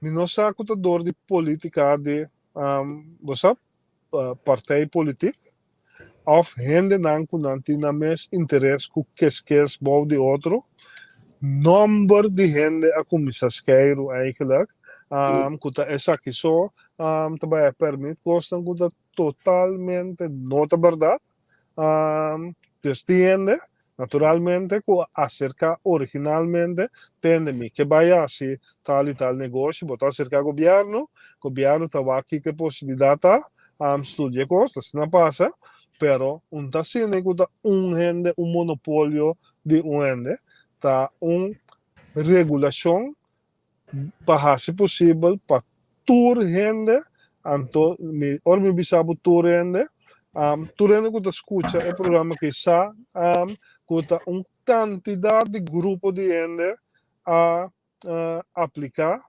Mi no sa ku ta dor di politika di bo sa partij politik òf hendenan ku nan tin nan mes interes ku keskes bou di otro. Nòmber di hende a kuminsá skeiru eigenlijk ku ta esaki so ta bai a permit kosnan ku ta totalmente no ta bèrdat. Dus tin hende Naturalmente ku a aserká originalmente, tende mi ke bai hasi tal i tal negoshi, bo ta aserká gobièrnu, gobièrnu ta wak kiko e posibilidat ta, studia e kos, asina pasa, pero un ta asina ku ta un hende, un monopolio di un hende, ta un regulashon pa hasi posibel pa tur hende, anto mi ora mi bisa bo tur hende, tur hende ku ta skucha e programa aki sa ku ta un kantidat di grupo di hende a apliká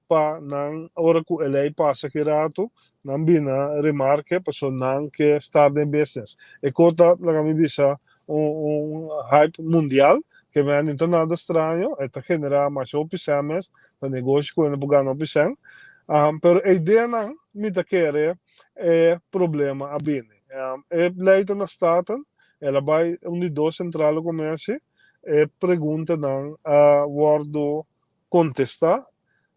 pa nan ora ku e lei pasa ki ratu nan bina remarke pasobra nan ke start den business. E kos ta laga mi bisa un hype mundial ke men no ta nada straño, e ta generá masha hopi sèn mes, ta negoshi ku hende por gana hopi sèn, pero e ideanan mi ta kere e problema a bini. E lei ta na Staten, el a bai un di dos sentrale komersi, e preguntanan a wòrdu kontestá,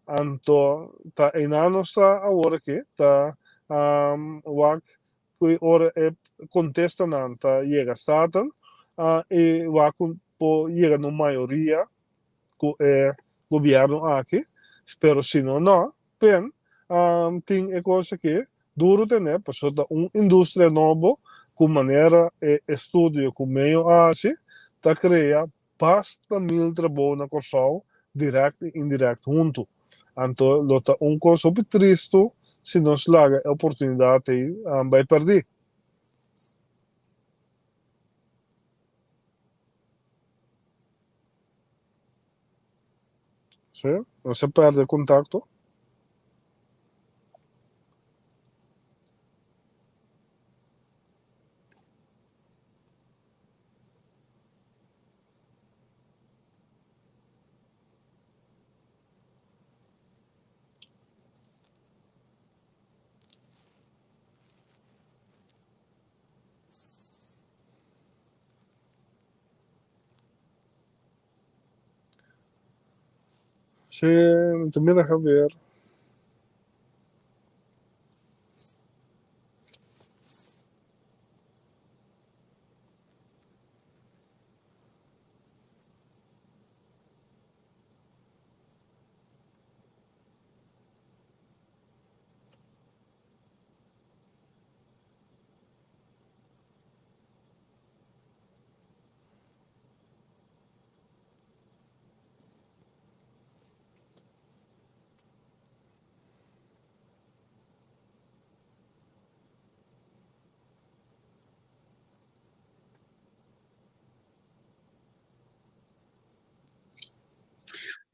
anto ta einan nos ta awor aki, ta wak ku ora e kontestanan ta yega Staten i wak ku por yega na un mayoria ku e gobièrnu aki, pero si no no, pen tin e kos aki duru tene pasobra ta un industria nobo ku manera e estudio ku meyo a hasi ta krea Basta mil trabou na Kòrsou, dirèkt i indirèkt huntu. Anto lo ta un kos hopi tristu si nos laga e oportunidat ei bai pèrdí. Sí, nos a pèrdè kontakto. Sí, mi ta mira Javier.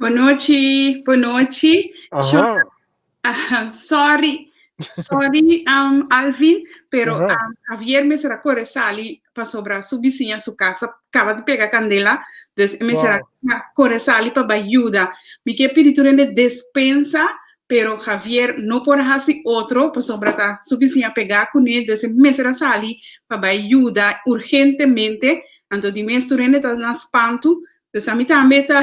Bonochi, bonochi. Aha. Sorry, sorry, Alvin, pero Javier mester a kore sali pasobra su bisiña su kas a kaba di pega kandela, dus e mester a kore sali pa bai yuda. Mi ke pidi tur hende despensa, pero Javier no por a hasi otro pasobra ta su bisiña pegá kuné, dus e mester a sali pa bai yuda urgentemente. Anto di mes tur hende ta na spantu, Dus ami tambe ta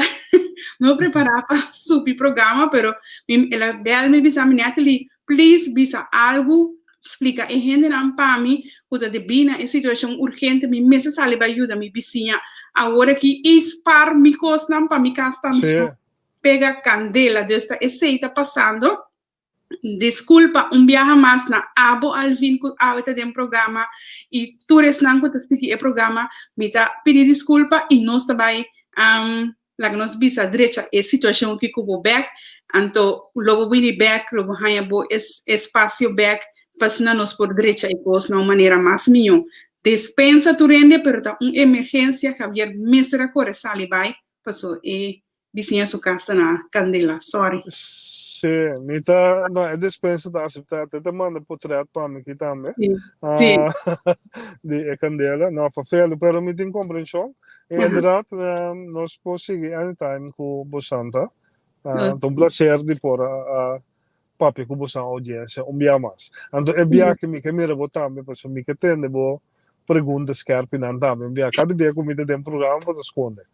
no prepará pa supi programa, pero mi, el a bel mi bisa mi Natalie, please bisa algu, splika e hendenan pa mi ku ta debí na e situashon urgente, mi mester sali bai yuda mi bisiña awor aki i spar mi kosnan pa mi kas tambe pega kandela. Dus ta esei ta pasando. Disculpa un biaha mas na abo Alvin cu awe ta den programa y tur esnan cu ta sigui e programa mi ta pidi disculpa y nos ta bay um, laga nos bisa drecha e situacion aki cu bo bek anto lo bo bini bek lo bo haya bo es espacio bek pa asina nos por drecha e cos na un manera mas miyo. Despensa tur hende pero ta un emergencia Javier mester a core sali bay paso e Bisiña su cas ta na candela, sorry. Sí, mi ta, no, e despensa ta acepta. Te ta manda potret pa mi aquí tambe. Sí, sí. Ah, di e candela. No, vervelend, pero mi tin comprension. En inderdaad, nos por sigui anytime cu bosanta. Ah, ta un placer di por a, a papia ku boso audiencia un bia mas. Anto e bia ke mi ke mira bo tambe, pasobra mi ke tende bo pregunta skerpi nan tambe un bia. Kada bia ku mi ta den programa bo ta skonde.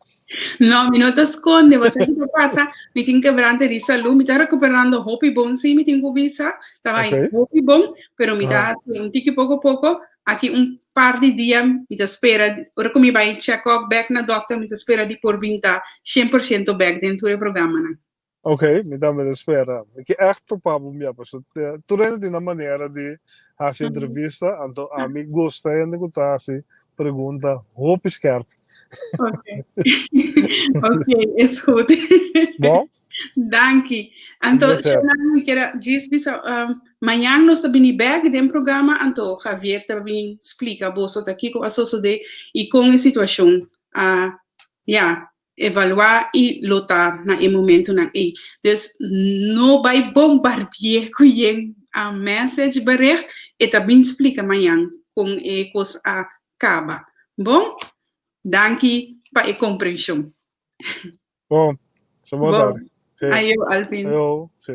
No, mi no ta skonde. Bo sa kiko pasa? Mi tin kebrante di salú. Mi ta rekuperando hopi bon, sí, mi tin ku bisa. Ta bai hopi bon, pero mi ta hasi un tiki poko poko. Aki un par di dia mi ta spera, ora ku mi bai check up bèk na dòkter, mi ta spera di por bin ta 100% bèk den tur e programanan. Ok, mi tambe ta spera. Mi ke ègt topa bo un bia, pasobra tur hende tin nan manera di hasi entrevista, anto ami gusta hende ku ta hasi pregunta hopi skèrp. Ok, ok, is goed. Bon? Danki. Anto, Shannon, mi kier a djis bisa, mañan nos ta bini bèk den programa, anto Javier ta bin splika boso ta kiko a sosodé i kon e situashon a, ya, evaluá i lo ta na e momentunan ei. Dus no bai bombardié ku yen message bericht, e ta bin splika mañan kon e kos a kaba. Bon? Danki pa e komprenshon. Bon, so bon Bon. tardi. Sí. Ayo, Alvin. Ayo, sí.